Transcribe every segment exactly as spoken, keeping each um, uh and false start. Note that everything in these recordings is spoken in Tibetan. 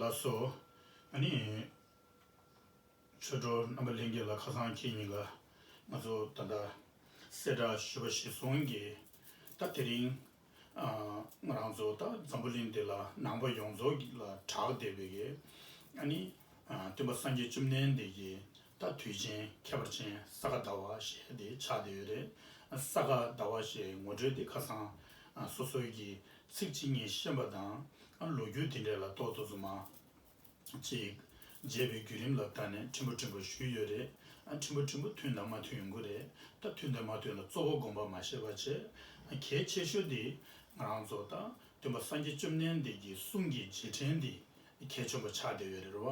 ལགས་སོ། ཨ་ནི། ཆོས་གྲོགས་རྣམ་པ་ལྷན་རྒྱས་ལ་ཁ་སང་ཁྱེད་གཉིས་ལ་ང་ཚོ་ད་ལྟ་གསལ་བསྒྲགས་ཞུས་པ་གཞིར་བཟུང་གིས། ད་དེ་རིང་ཨ་ང་རང་ཚོ་ད་འཛམ་བུ་གླིང་འདི་ལ་ནང་པ་ཡོངས་རྫོགས་ལ་གྲགས་བསྡད་པའི་གི་ཨ་ནི་ཨ་སྟོན་པ་སངས་རྒྱས་བཅོམ་ལྡན་འདས་ཀྱི་ད་དུས་ཆེན་ཁྱད་པར་ཅན་ས་ག་ཟླ་བ་ཞེས་དེ་ཆགས་བསྡད་ཡོད་རེད། ས་ག་ཟླ་བ་ཞེས་ངོ་སྤྲོད་དེ་ཁ་སང་ཨ་སོ་སོའི་གི་ཚིག་གཅིག་གཉིས་ཤེས་པ་དང་ཨ་ལོ་རྒྱུས་དེ་འདྲ་ལ་ཏོག་ཏོག་ཙམ་མ་ཅིག་བརྗེ་བའི་བརྒྱུད་རིམ་ལ་བལྟས་ནས་ཕྲན་བུ་ཕྲན་བུ་ཞུས་ཡོད་རེད། ཨ་ཕྲན་བུ་ཕྲན་བུ་མཐུན་དང་མ་མཐུན་ཡོང་གི་རེད། ད་མཐུན་དང་མ་མཐུན་ལ་གཙོ་བོ་དགོངས་པ་མ་བཞེས་པ་བྱས། ཨ་གལ་ཆེ་ཤོས་དེ་ང་རང་ཚོ་ད་སྟོན་པ་སངས་རྒྱས་བཅོམ་ལྡན་འདས་ཀྱི་གསུང་གི་རྗེས་དྲན་དེ་གལ་ཆེན་པོ་ཆགས་བསྡད་ཡོད་རེད་བ།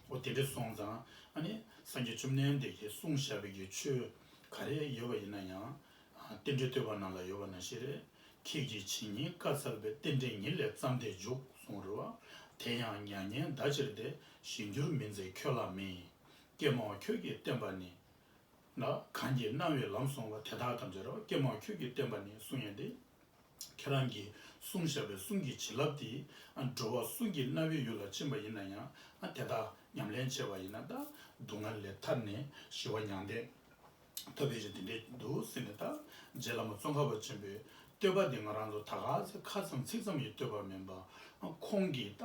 འོ་དེ་འདྲ་སོང་ཙང་ཨ་ནི་སངས་རྒྱས་བཅོམ་ལྡན་འདས་ཀྱིས་གསུངས་བཞག་པའི་གི་ཆོས་ག་རེ་ཡོད་པ་ཡིན་ན་ཡང་། རྟེན་འབྲེལ་བསྟོད་པ་ནང་ལ་ཡོད་པ་ནང་བཞིན་རེད། ཁྱེད་ཀྱི་བྱིན་ཉེས་བཀའ་སྩལ་པའི། རྟེན་འབྲེལ་ཉིད་ལས་བརྩམས་ཏེ་འཇུག་གསུངས་རེད་བ། དེ་ཡང་མྱ་ངན་འདའ་ཕྱིར་ཏེ། གཞན་འགྱུར་མི་མཛད་ཁྱོད་ལ་མེད། ཀྱེ་མའོ་ཁྱོད་ཀྱིས་བསྟན་པ་ནི། ལ་གང་གིས་རྣ་བས་ལམ་གསུངས་པ། དེ་དག་ཐམས་ཅད་རེད་བ། ཀྱེ་མའོ་ཁྱོད་ཀྱིས་བསྟན་པ་ནི་གསུང་ཡས་དེ། ཁྱེད་རང་གིས་གསུངས་བཞག་པའི་གསུང་གི་བྱིན་རླབས་དེ་ཨ་འགྲོ་བ་གསུམ་གྱི་རྣ་བའི་ཡུལ་ལ་ཕྱིན་པ་ཡིན་ན་ཡང་། ཨ་དེ་དག་ཉམས་ལེན་བྱས་པ་ཡིན་ན་ད་སྡུག་བསྔལ་ལས་ཐར་ནས་ཞི་བ་མྱང་འདས་ཐོབ་པའི་རེ་འདུན་འདྲ་འདུག་ཟེར་ནས། ད་རྗེ་བླ་མ་ཙོང་ཁ་པ་ཆེན་པོའི་བསྟོད་པ་འདི་ང་རང་ཚོ་ད་ག་ཚོད་ཁ་ཙམ་ཚིག་ཙམ་གྱི་བསྟོད་པ་མིན་པ། ཨ་ཁོང་གིས་ད་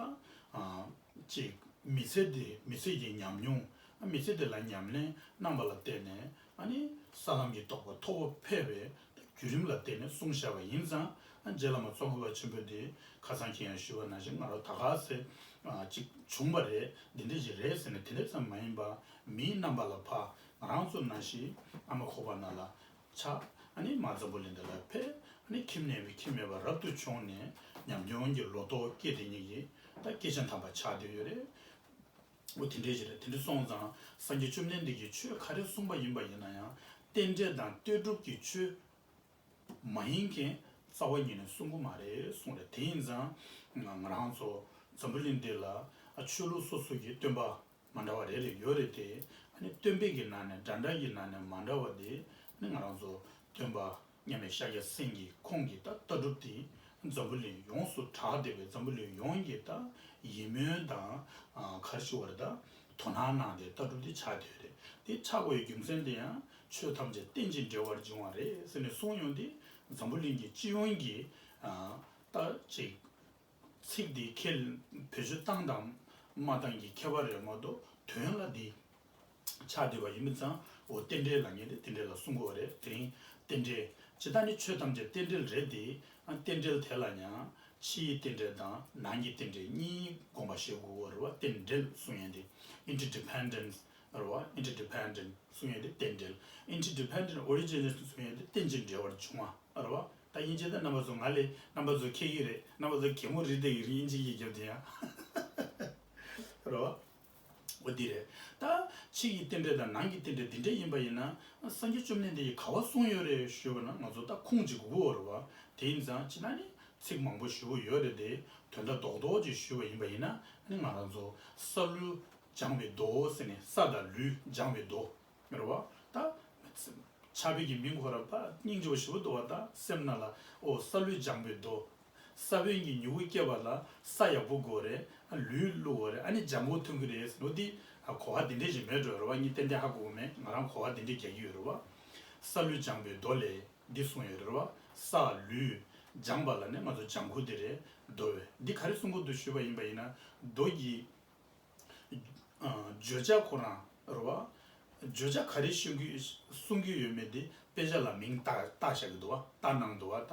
ཨ་ཅིག་མི་ཚེ་འདི་མི་ཚེ་ཡི་ཉམས་མྱོང་། ཨ་མི་ཚེ་འདི་ལ་ཉམས་ལེན་གནང་བ་ལ་བརྟེན་ནས་ཨ་ནི་ས་ལམ་གྱི་རྟོགས་པ་མཐོ་པོ་འཕེལ་བའི་བརྒྱུད་རིམ་ལ་བརྟེན་ནས་གསུངས་བཞག་པ་ཡིན་ཙང་། ཨ་རྗེ་བླ་མ་ཙོང་ཁ་པ་ཆེན་པོ་འདི་ཁ་སང་ཁྱེད་ཡང་ཞུས་པ་ནང་བཞིན་ང་རང་ད་ག་ཚོད་ཨ་ཅིག་བྱུང་བ་རེད། འདི་འདྲ་ཞིག་རེད་ཟེར་ནས་དེ་འདྲ་ཙམ་མ་ཡིན་པ། མིའི་རྣམ་པ་ལ་ཕར་ང་རང་ཚོ་ནང་བཞིན་ཨ་མ་ཁོག་པ་ནང་ལ་ཆགས། ཨ་ནི་མར་འཛམ་བུ་གླིང་འདི་ལ་ཕེབས། ཨ་ནི་ཁྱིམ་ནས་ཁྱིམ་མེད་པར་རབ་ཏུ་བྱུང་ནས་ཉམས་མྱོང་གི་ལོ་ཏོག་སྐྱེས་དེ་ཉིད་ཀྱི་ད་སྐྱེས་ཆེན་དམ་པ་ཆགས་བསྡད་ཡོད་རེད། འོ་དེ་འདྲའི་ཞིག་རེད། དེ་འདྲ་སོང་ཙང་སངས་རྒྱས་བཅོམ་ལྡན་འདས་ཀྱིས་ཆོས་ག་རེ་གསུངས་པ་ཡིན་པ་ཡིན་ན་ཡང་། རྟེན་འབྲེལ་དང་ལྟོས་གྲུབ་ཀྱི་ཆོས་མ་ཡིན་མཁན་རྩ་བ་ཉིད་ནས་གསུང་གི་མ་རེད་གསུངས་རེད། དེ་ཡིན་ཙང་ང་རང་ཚོ་འཛམ་བུ་གླིང་འདི་ལ་ཨ་ཆོས་ལུགས་སོ་སོ་གི་སྟོན་པ་མ་འདྲ་བ་རེ་རེ་ཡོད་རེད་དེ། ཨ་ནི་སྟོན་པའི་གི་ནང་ནས་འདྲ་འདྲ་གི་ནང་ནས་མ་འདྲ་བ་དེ་ནི་ང་རང་ཚོ་སྟོན་པ་མཉམ་མེད་ཤཱཀྱ་སེང་གེ་ཁོང་གི་ད་ལྟ་གྲུབ་དེ་འཛམ་བུ་གླིང་ཡོངས་སུ་གྲགས་བསྡད་པའི། འཛམ་བུ་གླིང་ཡོངས་ཀྱིས་ད་ཡིད་སྨོན་དང་ཨ་ག་རེ་ཞུ་བ་རེད། ད་དོ་སྣང་གནང་སྟེ་ལྟ་གྲུབ་དེ་ཆགས་བསྡད་ཡོད་རེད། དེ་ཆགས་དགོས་ཡའི་རྒྱུ་མཚན་དེ་ཡང་ཆོས་ཐམས་ཅད་རྟེན་ཅིང་འབྲེལ་བར་འབྱུང་བ་རེད་ཟེར་ནས་གསུངས་ཡོང་དུས། འཛམ་བུ་གླིང་གི་སྤྱི་ཡོངས་ཀྱི་ཨ་ད་ཅིག་ཚིག་འདི་ཁས་བེད་སྤྱོད་བཏང་དང་མ་བཏང་གི་ཁྱད་པར་རེད་མ་གཏོགས། དོན་ལ་འདི་ཆགས་བསྡད་པ་ཡིན་པ་ཙང་། འོ་རྟེན་འབྲེལ་ལབ་མཁན་དེ་རྟེན་འབྲེལ་ལ་གསུང་གི་ཡོད་རེད། དེ་རིང་རྟེན་འབྲེལ་ཇི་ལྟར་ནི་ཆོས་ཐམས་ཅད་རྟེན་འབྲེལ་རེད་དེ། ཨ་རྟེན་འབྲེལ་དེ་ལ་ཡང་ཕྱིའི་རྟེན་འབྲེལ་དང་ནང་གི་རྟེན་འབྲེལ་གཉིས་དགོངས་པ་བཞེས་དགོས་ཀྱི་ཡོད་རེད་བ། རྟེན་འབྲེལ་གསུང་ཡས་དེ་ཨིན་ཊར་ཌི་པེན་ཌེན་སི་རེད་བ། ཨིན་ཊར་ཌི་པེན་ཌེན་སི་གསུང་ཡས་དེ་རྟེན་འབྲེལ། ཨིན་ཊར་ཌི་པེན་ཌེན་ཊི་ཨོ་རི་ཇི་ནེ་ཊི་གསུང་ཡས་དེ་རྟེན་ཅིང་འབྲེལ་བར་འབྱུང་བ་རེད་བ། ད་དབྱིན་ཇི་ད་རྣམ་པ་ཚོ་ང་ལས་རྣམ་པ་ཚོ་མཁས་ཀྱི་རེད། རྣམ་པ་ཚོ་གད་མོ་རི་དེ་གི་རི་དབྱིན་ཇི་གི་རྒྱབ་དེ་ཡང་རེད་བ། འོ་འདི་རེད། ད་ཕྱི་ཡི་རྟེན་འབྲེལ་དང་ནང་གི་རྟེན་འབྲེལ་འདི་འདྲ་ཡིན་པ་ཡིན་ན། སངས་རྒྱས་བཅོམ་ལྡན་འདས་ཀྱིས་ག་བ་གསུངས་ཡོད་རེད་ཞུས་པ་ན། ང་ཚོ་ད་ཁུངས་ཅིག་དགོས་ཀྱི་ཡོད་རེད་བ། དེ་ཡིན་ཙང་ཅི་ན་ནི་ཚིག་མང་པོ་ཞུ་གི་ཡོད་རེད་དེ། དོན་དག་རྡོག་རྡོག་ཅིག་ཞུས་པ་ཡིན་པ་ཡིན་ན། ནི་ང་རང་ཚོ་ས་ལུས་སྦྱངས་པའི་མདོ་ཟེར་ནས། ས་དང་ལུས་སྦྱངས་པའི་མདོ་རེད་བ། ད་ཕྱག་དཔེ་གི་མིང་ཁོ་རང་ད་སྙིང་རྗེ་པོ་ཞེ་པོ་འདུག་བ། ད་སེམས་ནང་ལ་ཨོ་ས་ལུས་སྦྱངས་པའི་མདོ། ས་བོན་གྱི་མྱུ་གུ་སྐྱེ་བ་ལ་ས་ཡག་པོ་དགོས་རེད། ཨ་ལུས་བླུགས་དགོས་རེད། ཨ་ནི་ལྗང་གུ་ཐོན་གྱི་རེད་ཟེར་ནོ་འདི། ཨ་གོ་བ་འདི་འདྲས་ཞིག་མེད་འགྲོ་རེད་བ། ངས་ཏན་ཏན་ཧ་གོ་གི་མེད། ང་རང་གོ་བ་འདི་འདྲས་རྒྱག་གི་ཡོད་རེད་བ། ས་ལུས་སྦྱངས་པའི་མདོ་ལས་འདི་གསུངས་ཡོད་རེད་བ། ས་ལུས་སྦྱངས་པ་ལ་ནི་ང་ཚོ་ལྗང་གུ་འདི་རེད། མདོ་བས་འདི་ག་རེ་གསུང་གི་འདུག་ཞུས་པ་ཡིན་པ་ཡིན་ན། མདོ་གི་ཨ་བརྗོད་བྱ་ཁོ་རང་རེད་བ། བརྗོད་བྱ་ག་རེ་གསུང་གི་གསུང་གི་ཡོད་མེད་དེ་དཔེ་ཆ་ལ་མིང་བཏགས་བཏགས་བཞག་གི་འདུག་བ། བཏགས་གནང་འདུག་བ། ད་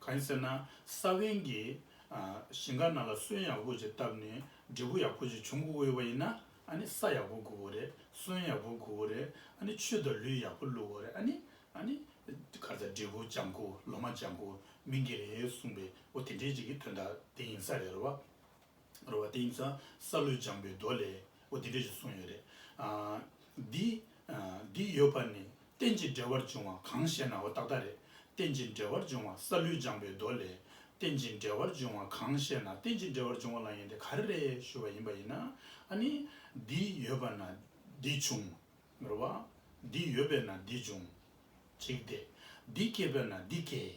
གང་ཡིན་ཟེར་ན། ས་བོན་གྱིས་ཨ་ཞིང་ཁ་ནང་ལ་སོན་ཡག་པོ་ཅིག་བཏབ་ནས་འབྲས་བུ་ཡག་པོ་ཅིག་འབྱུང་དགོས་ཡོད་པ་ཡིན་ན། ཨ་ནི་ས་ཡག་པོ་དགོས་ཀྱི་རེད། སོན་ཡག་པོ་དགོས་ཀྱི་རེད། ཨ་ནི་ཆུ་དང་ལུད་ཡག་པོ་བླུགས་དགོས་རེད། ཨ་ནི་ཨ་ནི་ག་རེ་ཟེར། འབྲས་བུ་ལྗང་གུ་ལོ་མ་ལྗང་གུ་སྨིན་གྱི་རེད་གསུངས་པའི་འོ་དེ་འདྲའི་ཅིག་གི་དོན་དག་དེ་ཡིན་ས་རེད་རེད་བ། རེད་བ། དེ་ཡིན་ཙང་ས་ལུས་སྦྱངས་པའི་མདོ་ལས་འོ་དེ་འདྲ་ཞིག་གསུངས་ཡོད་རེད། ཨ་འདི་ཨ་འདི་ཡོད་པ་ནི། རྟེན་ཅིང་འབྲེལ་བར་འབྱུང་བ་གང་ཞེ་ན། འོ་ཏག་ཏག་རེད། རྟེན་ཅིང་འབྲེལ་བར་འབྱུང་བ། ས་ལུས་སྦྱངས་པའི་མདོ་ལས། རྟེན་ཅིང་འབྲེལ་བར་འབྱུང་བ་གང་ཞེ་ན། རྟེན་ཅིང་འབྲེལ་བར་འབྱུང་བ་ལབ་མཁན་དེ་ག་རེ་རེད་ཞུས་པ་ཡིན་པ་ཡིན་ན། ཨ་ནི་འདི་ཡོད་པ་ན་འདི་འབྱུང་། རེད་བ། འདི་ཡོད་པས་ན་འདི་འབྱུང་། གཅིག་དེ། འདི་སྐྱེས་པས་ན་འདི་སྐྱེ།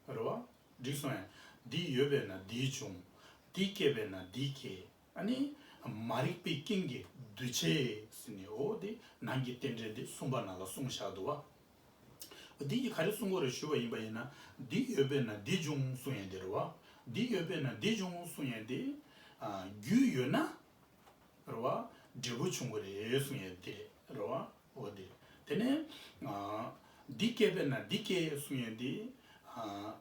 རེད་བ། འགྲིག་སོང་ངས། འདི་ཡོད་པས་ན་འདི་འབྱུང་། འདི་སྐྱེས་པས་ན་འདི་སྐྱེ། ཨ་ནི་མ་རིག་པའི་རྐྱེན་གྱིས་འདུས་བྱས་ཟེར་ནས། འོ་དེ་ནང་གི་རྟེན་འབྲེལ་འདི་གསུམ་པ་ནང་ལ་གསུངས་བཞག་འདུག་བ། འདི་ཡིས་ག་རེ་གསུང་གི་རེད་ཞུས་པ་ཡིན་པ་ཡིན་ན། འདི་ཡོད་པས་ན་འདི་འབྱུང་གསུང་ཡས་འདི་རེད་བ། འདི་ཡོད་པས་ན་འདི་འབྱུང་གསུང་ཡས་འདི། ཨ། རྒྱུ་ཡོད་ན། རེད་བ། འབྲས་བུ་འབྱུང་གི་རེད་གསུང་ཡས་འདི་རེད། རེད་བ། འོ་འདི་རེད། དེ་ནས། ཨ། འདི་སྐྱེས་པས་ན་འདི་སྐྱེ་གསུང་ཡས་འདི། ཨ།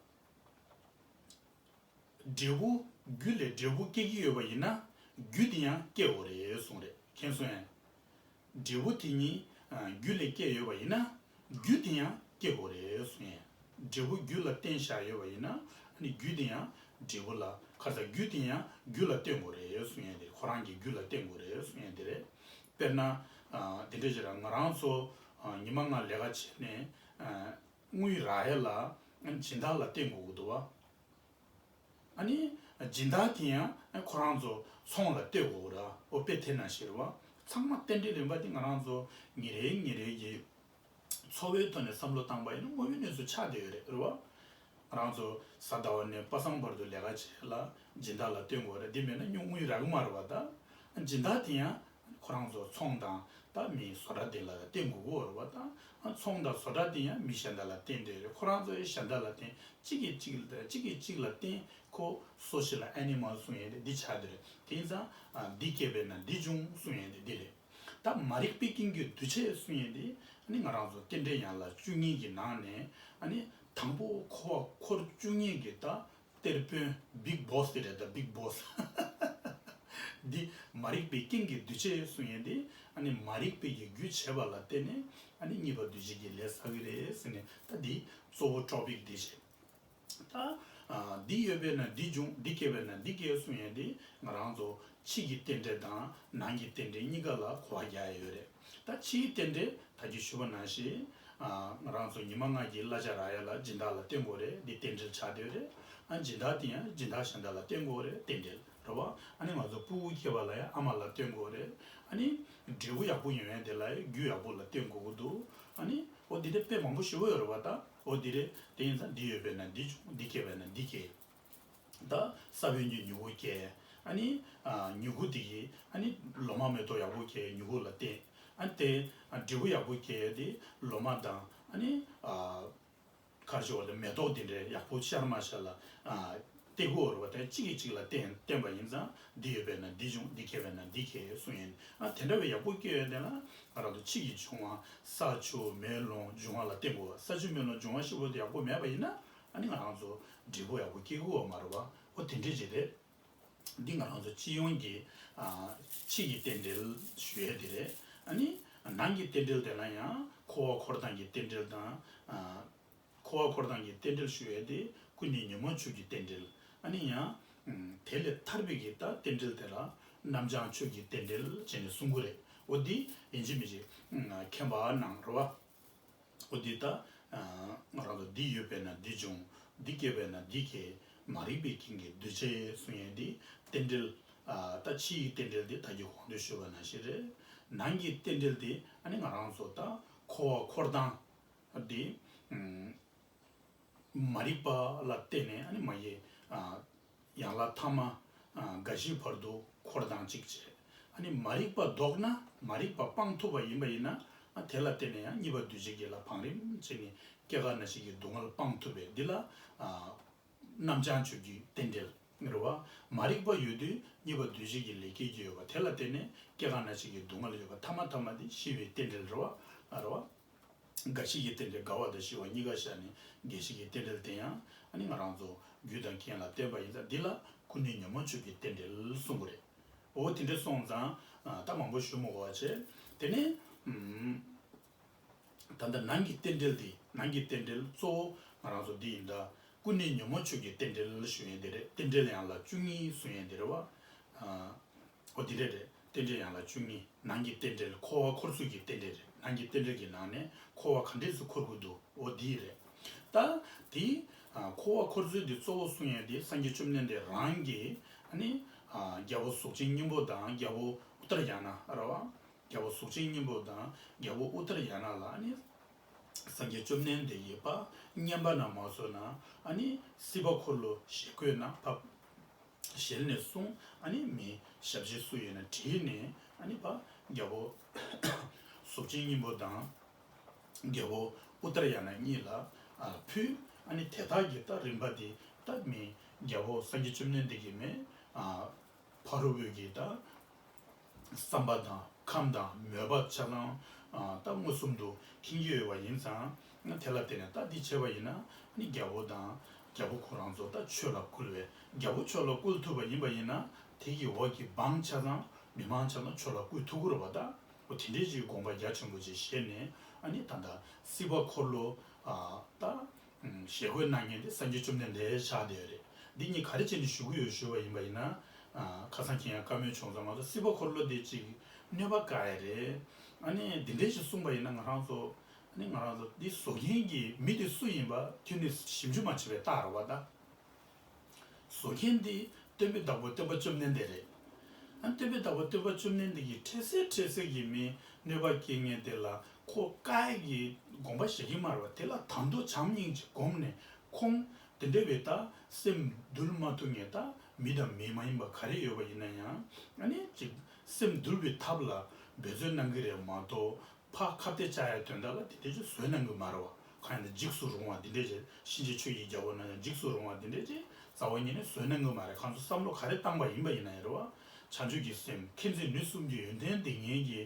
འབྲས་བུ། རྒྱུ་ལས་འབྲས་བུ་སྐྱེ་གི་ཡོད་པ་ཡིན་ན། རྒྱུ་དེ་ཡང་སྐྱེ་དགོས་རེད་གསུངས་རེད། མཁྱེན་སོང་ངས། འབྲས་བུ་དེ་ཉིད། ཨ། རྒྱུ་ལས་སྐྱེ་ཡོད་པ་ཡིན་ན། རྒྱུ་དེ་ཡང་སྐྱེ་དགོས་རེད་གསུངས་ཡས། འབྲས་བུ་རྒྱུ་ལ་བརྟེན་བཞག་ཡོད་པ་ཡིན་ན། ཨ་ནི་རྒྱུ་དེ་ཡང་འབྲས་བུ་ལ། ག་རེ་ཟ། རྒྱུ་དེ་ཡང་རྒྱུ་ལ་བརྟེན་དགོས་རེད་གསུངས་ཡས་དེ། ཁོ་རང་གི་རྒྱུ་ལ་བརྟེན་དགོས་རེད་གསུངས་ཡས་དེ་རེད། དཔེར་ན། ཨ། དེ་འདྲ་ཞིག་ར། ང་རང་ཚོ། ཨ། ཉི་མ་ལྔ་ལས་ཀ་བྱས་ནས། ཨ། དངུལ་རག་ཡས་ལ་སྦྱིན་བདག་ལ་བརྟེན་དགོས་ཀྱི་འདུག་བ། ཨ་ནི་སྦྱིན་བདག་དེ་ཡང་ཁོ་རང་ཚོ་ཚོང་ལ་བལྟོས་དགོས་ར། འོ་དཔེ་དེ་ནང་བཞིན་རེད་བ། ཚང་མ་རྟེན་འབྲེལ་རིམ་པ་དེ་ང་རང་ཚོ་ཉིན་རེ་ཉིན་རེ་གི་འཚོ་བའི་ཐོག་ནས་བསམ་བློ་བཏང་པ་ཡིན་ན་དངོས་ཡོད་གནས་ཚུལ་ཆགས་བསྡད་ཡོད་རེད། རེད་བ། ང་རང་ཚོ་གཟའ་ཟླ་བ་ནས་པ་སངས་བར་དུ་ལས་ཀ་བྱེད་ལ་སྦྱིན་བདག་ལ་བརྟེན་དགོས་རེད། འདི་མེད་ན་ཉུང་དངུལ་རག་གི་མ་རེད་བ། ད་སྦྱིན་བདག་དེ་ཡང་ཁོ་རང་ཚོ་ཚོང་དང་ད་མི་བཟོ་གྲྭ་དེ་ལ་བརྟེན་དགོས་ཀྱི་ཡོད་རེད་བ། ད་ཚོང་དང་བཟོ་གྲྭ་དེ་ཡང་མི་གཞན་དག་ལ་བརྟེན་བསྡད་རེད། ཁོ་རང་ཚོ་ཡང་གཞན་དག་ལ་བརྟེན། གཅིག་གིས་གཅིག་ལ། གཅིག་གིས་གཅིག་ལ་བརྟེན། ཁོ་སོ་ཤལ་ཨེ་ནི་མལ་གསུང་ཡས་དེ་འདི་ཆགས་བསྡད་རེད། དེ་ཡིན་ཙང་། ཨ། འདི་སྐྱེས་པས་ན་འདི་འབྱུང་གསུང་ཡས་དེ་འདི་རེད། ད་མ་རིག་པའི་རྐྱེན་གྱིས་འདུས་བྱས་གསུང་ཡས་དེ། ཨ་ནི་ང་རང་ཚོ་རྟེན་འབྲེལ་ཡན་ལག་བཅུ་གཉིས་ཀྱི་ནང་ནས། ཨ་ནི་དང་པོ་འཁོར་བ་འཁོར་བཅུ་གཉིས་ཀྱི་ད་གཏེར་དཔོན། བིག་བོ་སི་དེ་རེད། ད་བིག་བོ་སི། འདི་མ་རིག་པའི་རྐྱེན་གྱིས་འདུས་བྱས་གསུང་ཡས་དེ། ཨ་ནི་མ་རིག་པའི་གི་རྒྱུ་བྱས་པ་ལ་བརྟེན་ནས། ཨ་ནི་གཉིས་པ་འདུས་བྱས་ཀྱི་ལས་བསགས་ཀྱི་རེད་ཟེར་ནས། ད་འདི་གཙོ་བོ་ཊོ་པིག་འདི་བྱས། ད། ཨ། འདི་ཡོད་པས་ན་འདི་འབྱུང་། འདི་སྐྱེས་པས་ན་འདི་སྐྱེ་གསུང་ཡས་དེ་ང་རང་ཚོ་ཕྱི་གི་རྟེན་འབྲེལ་དང་ནང་གི་རྟེན་འབྲེལ་གཉིས་ཀ་ལ་གོ་བ་རྒྱག་ཡས་ཡོད་རེད། ད་ཕྱིའི་རྟེན་འབྲེལ་ད་གིན་ཞུས་པ་ནང་བཞིན། ཨ། ང་རང་ཚོ་ཉི་མ་ལྔ་གི་གླ་ཆ་རག་ཡས་ལ་སྦྱིན་བདག་ལ་བརྟེན་དགོས་རེད། འདི་རྟེན་འབྲེལ་ཆགས་བསྡད་ཡོད་རེད། ཨ། སྦྱིན་བདག་དེ་ཡང་སྦྱིན་བདག་གཞན་དག་ལ་བརྟེན་དགོས་རེད། རྟེན་འབྲེལ་རེད་བ། ཨ་ནི་ང་ཚོ་ཕྲུ་གུ་སྐྱེས་པ་ལ་ཡང་ཨ་མ་ལ་བརྟེན་དགོས་རེད། ཨ་ནི་འབྲས་བུ་ཡག་པོ་ཡོང་ཡས་དེ་ལ་ཡང་རྒྱུ་ཡག་པོ་ལ་བརྟེན་དགོས་ཀྱི་འདུག་ཨ་ནི་འོ་འདི་འདྲ་དཔེ་མང་པོ་ཞིག་ཡོད་རེད་བ། ད་འོ་འདི་རེད། དེ་ཡིན་ཙང་འདི་ཡོད་པས་ན་འདི་འབྱུང་། འདི་སྐྱེས་པས་ན་འདི་སྐྱེ། ད་ས་བོན་གྱི་མྱུ་གུ་སྐྱེ། ཨ་ནི། ཨ། མྱུ་གུ་དེ་གིས། ཨ་ནི་ལོ་མ་མེ་ཏོག་ཡག་པོ་སྐྱེ། མྱུ་གུ་ལ་བརྟེན། ཨ་ནི་དེ། ཨ། འབྲས་བུ་ཡག་པོ་སྐྱེ་དེ་ལོ་མ་དང་། ཨ་ནི། ཨ། ག་རེ་ཞུ་དགོས་རེད། མེ་ཏོག་དེ་འདྲའི་ཡག་པོ་ཤར་མ་ཤར་ལ། ཨ། སྟེར་དགོས་རེད་བ། དེ་གཅིག་གིས་གཅིག་ལ་བརྟེན། བརྟེན་པ་ཡིན་ཙང་འདི་ཡོད་པས་ན་འདི་འབྱུང་། འདི་སྐྱེས་པས་ན་འདི་སྐྱེ་གསུང་ཡས། ཨ། དེ་འདྲ་བའི་ཡག་པོ་སྐྱེ་ཡས་དེ་ལ་ང་རང་ཚོ་ཕྱི་གི་འབྱུང་བ། ས་ཆུ་མེ་རླུང་འབྱུང་བ་ལ་བརྟེན་དགོས་བ། ས་ཆུ་མེ་རླུང་འབྱུང་བ་ཞིག་པོ་དེ་ཡག་པོ་མེད་པ་ཡིན་ན། ཨ་ནི་ང་རང་ཚོ་འབྲས་བུ་ཡག་པོ་སྐྱེ་གི་ཡོད་མ་རེད་བ། འོ་དེ་འདྲ་ཅིག་རེད། འདི་ང་རང་ཚོ་སྤྱི་ཡོངས་ཀྱི། ཨ། ཕྱི་གི་རྟེན་འབྲེལ་ཞུ་ཡས་དེ་རེད། ཨ་ནི་ནང་གི་རྟེན་འབྲེལ་དེ་ལ་ཡང་འཁོར་བ་འཁོར་སྟངས་ཀྱི་རྟེན་འབྲེལ་དང་། ཨ། འཁོར་བ་འཁོར་སྟངས་ཀྱི་རྟེན་འབྲེལ་ཞུ་ཡས་དེ་ཀུན་ནས་ཉོན་མོངས་ཆོས་ཀྱི་རྟེན་འབྲེལ། ཨ་ནི་ཡང་། ཨ། དེ་ལས་ཐར་པའི་གི་ད་རྟེན་འབྲེལ་དེ་ལ་རྣམ་བྱང་ཆོས་ཀྱི་རྟེན་འབྲེལ་བྱས་ནས་གསུང་གི་རེད། འོ་འདི་ཡིན་གཅིག་མིན་གཅིག་མཁྱེན་པ་གནང་རོགས། འོ་འདི་ད། ཨ། ང་རང་ཚོ་འདི་ཡོད་པས་ན་འདི་འབྱུང་། འདི་སྐྱེས་པས་ན་འདི་སྐྱེ། མ་རིག་པའི་རྐྱེན་གྱིས་འདུས་བྱས་གསུང་ཡས་འདི་རྟེན་འབྲེལ། ཨ། ད་ཕྱི་ཡི་རྟེན་འབྲེལ་འདི་ད་གིན་གོང་དུ་ཞུས་པ་ནང་བཞིན་རེད། ནང་གི་རྟེན་འབྲེལ་འདི་ཨ་ནི་ང་རང་ཚོ་ད་འཁོར་བ་འཁོར་སྟངས་འདི། ཨ། མ་རིག་པ་ལ་བརྟེན་ནས་ཨ་ནི་མ་གི། ཨ། ཡན་ལག་ཐ་མ། ཨ། རྒ་ཤི་བར་དུ་འཁོར་སྟངས་གཅིག་བྱས། ཨ་ནི་མ་རིག་པ་ལྡོག་ན། མ་རིག་པ་སྤང་ཐུབ་པ་ཡིན་པ་ཡིན་ན། ཨ། དེ་ལ་བརྟེན་ནས་ཡང་གཉིས་པ་འདུས་བྱས་ཀྱི་ལ་བང་རིམ་བྱས་ནས་སྐྱེ་རྒ་ན་འཆི་གི་སྡུག་བསྔལ་སྤང་ཐུབ་པས། འདི་ལ། ཨ། རྣམ་བྱང་ཆོས་ཀྱི་རྟེན་འབྲེལ་རེད་བ། མ་རིག་པ་ཡོད་དུས་གཉིས་པ་འདུས་བྱས་ཀྱི་ལས་སྐྱེ་རྒྱུ་ཡོད་པ། དེ་ལ་བརྟེན་ནས་སྐྱེ་རྒ་ན་འཆི་གི་སྡུག་བསྔལ་ཡོད་པ། ཐ་མ་ཐ་མ་དེ་ཤི་བའི་རྟེན་འབྲེལ་རེད་བ། ཨ། རེད་བ། རྒ་ཤི་གི་རྟེན་འབྲེལ། རྒ་བ་དང་ཤི་བ་གཉིས་ཀ་བཞག་ནས་རྒ་ཤི་གི་རྟེན་འབྲེལ་དེ་ཡང་ཨ་ནི་ང་རང་ཚོ་རྒྱུ་དང་རྐྱེན་ལ་བརྟེན་པ་ཡིན་ཙང་འདི་ལ་ཀུན་ནས་ཉོན་མོངས་ཆོས་ཀྱི་རྟེན་འབྲེལ་གསུང་གི་རེད། འོ་དེ་འདྲ་སོང་ཙང་། ཨ། ད་མང་པོ་ཞུ་མི་དགོས་པ་བྱས། དེ་ནས། ཨུམ། ད་ལྟ་ནང་གི་རྟེན་འབྲེལ་དེ། ནང་གི་རྟེན་འབྲེལ་གཙོ་བོ་ང་རང་ཚོ་འདི་ཡིན་ད། ཀུན་ནས་ཉོན་མོངས་ཆོས་ཀྱི་རྟེན་འབྲེལ་ཞུ་ཡས་དེ་རེད། རྟེན་འབྲེལ་ཡན་ལག་བཅུ་གཉིས་གསུང་ཡས་དེ་རེད་བ། ཨ། འོ་འདི་འདྲ་རེད། རྟེན་འབྲེལ་ཡན་ལག་བཅུ་གཉིས། ནང་གི་རྟེན་འབྲེལ། འཁོར་བ་འཁོར་ཚུལ་གྱི་རྟེན་འབྲེལ་རེད། ནང་གི་རྟེན་འབྲེལ་གྱི་ནང་ནས་འཁོར་བ་ག་འདྲས་སུ་འཁོར་དགོས་འདུག་འོ་འདི་རེད། ད་དེ། ཨ། འཁོར་བ་འཁོར་ཚུལ་འདི་གཙོ་བོ་གསུང་ཡས་དེ་སངས་རྒྱས་བཅོམ་ལྡན་འདས་རང་གིས་ཨ་ནི། ཨ། རྒྱལ་པོ་གཟུགས་ཅན་སྙིང་པོ་དང་རྒྱལ་པོ་ཨུ་ཏྲ་ཡ་ན་རེད་བ། རྒྱལ་པོ་གཟུགས་ཅན་སྙིང་པོ་དང་རྒྱལ་པོ་ཨུ་ཏྲ་ཡ་ན་ལ་ཨ་ནི། སངས་རྒྱས་བཅོམ་ལྡན་འདས་ཀྱིས་ཕར་བསྙེན་པ་ན་མ་སོང་ན། ཨ་ནི་སྲིད་པ་འཁོར་ལོ་ཞེ་འཁོན་ན་ཕར། ཞལ་ནས་གསུངས། ཨ་ནི་མི་ཞབས་ཕྱི་སུ་ཡོད་ན་དྲིས་ནས། ཨ་ནི་ཕ་རྒྱལ་པོ་གཟུགས་ཅན་སྙིང་པོ་དང་རྒྱལ་པོ་ཨུ་ཏར་ཡ་ན་གཉིས་ལ་ཨ་ཕུལ། ཨ་ནི་དེ་དག་གི་ད་རིམ་པ་འདི་ད་མི་རྒྱལ་པོ་སངས་རྒྱས་བཅོམ་ལྡན་འདས་ཀྱི་མི་ཨ་ཕ་རོལ་པོའི་གི་ད་བསམ་པ་དང་ཁམས་དང་མོས་པ་ཆ་ཚང་ཨ་ད་མངོན་སུམ་དུ་མཁྱེན་གྱི་ཡོད་པ་ཡིན་ཙང་། དེ་ལ་བརྟེན་ནས་ད་འདི་བྱས་པ་ཡིན་ན། ཨ་ནི་རྒྱལ་པོ་དང་རྒྱལ་པོ་ཁོ་རང་ཚོ་ད་ཆོས་ལ་བསྐུལ་བས། རྒྱལ་པོ་ཆོས་ལ་བསྐུལ་ཐུབ་པ་ཡིན་པ་ཡིན་ན། དེ་གི་འོག་གི་འབངས་ཆ་ཚང་མི་མང་ཆ་ཚང་ཆོས་ལ་བསྐུལ་ཐུབ་ཀྱི་རེད་པ། ད་འོ་དེ་འདྲའི་ཅིག་དགོངས་པ་རྒྱ་ཆེན་པོ་ཅིག་བཞེས་ནས། ཨ་ནི་ད་ལྟ་སྲིད་པ་འཁོར་ལོ་ཨ་ད་ཞལ་བཀོད་གནང་མཁན་དེ་སངས་རྒྱས་བཅོམ་ལྡན་འདས་ཆགས་བསྡད་ཡོད་རེད། འདི་གཉིས་ག་རེ་བྱས་ནས་ཞུ་གི་ཡོད་ཞུས་པ་ཡིན་པ་ཡིན་ན། ཨ་ཁ་སང་ཁྱེད་ཡང་བཀའ་མོལ་བྱུང་ཙང་། ང་ཚོ་སྲིད་པ་འཁོར་ལོ་དེ་ཅིག་གནོད་པ་བཀལ་ཡ་རེད། ཨ་ནི་འདི་འདྲའི་ཞིག་གསུངས་པ་ཡིན་ན། ང་རང་ཚོ་ཨ་ནི་ང་རང་ཚོ་འདི་བཟོ་མཁན་གྱི་མི་དེ་སུ་ཡིན་པ་ཁྱོན་ནས་ཞིབ་འཇུག་མ་བྱས་པའི་རྟགས་རེད་པ། ད་བཟོ་མཁན་དེ་སྟོན་པའི་བདག་པོ་སྟོན་པ་བཅོམ་ལྡན་འདས་རེད། ཨ་སྟོན་པའི་བདག་པོ་སྟོན་པ་བཅོམ་ལྡན་འདས་ཀྱིས་འཕྲལ་སེལ་འཕྲལ་སེལ་གྱི་མི་གནོད་པ་སྐྱེལ་མཁན་དེ་ལ་ཁོ་བཀག་ཡ་གི་དགོངས་པ་བཞེས་ཀྱི་མ་རེད་པ། དེ་ལ་ད་དུང་བྱམས་སྙིང་རྗེ་བསྒོམས་ནས། ཁོང་དེ་འདྲ་བའི་ད་སེམས་འདུལ་མ་ཐུབ་མཁན་ད་མི་དང་མི་མ་ཡིན་པ་ག་རེ་ཡོད་པ་ཡིན་ན་ཡང་། ཨ་ནི་ཅིག་སེམས་འདུལ་བའི་ཐབས་ལ་འབད་རྩོལ་གནང་གི་རེད་མ་གཏོགས། ཕར་ཁ་གཏད་བཅག་ཡའི་དོན་དག་ལ་དེ་འདྲ་ཅིག་བཟོས་གནང་གི་མ་རེད་པ། གང་ཡིན་ན་འཇིགས་སུ་རུང་བ་འདི་འདྲ་ཅིག་གཤིན་རྗེ་ཆོས་ཀྱི་རྒྱལ་པོ་ན་ཡང་འཇིགས་སུ་རུང་བ་འདི་འདྲ་ཅིག་རྩ་བ་ཉིད་ནས་བཟོས་གནང་གི་མ་རེད། ཁོང་ཚོ་བསམ་བློ་ག་རེ་བཏང་པ་ཡིན་པ་ཡིན་ན་ཡང་རེད་པ། བྱང་ཆུབ་ཀྱི་སེམས་མཁྱེན་བརྩེ་ནུས་གསུམ་གྱི་ཡོན་ཏན་ལྡན་མཁན་གྱི་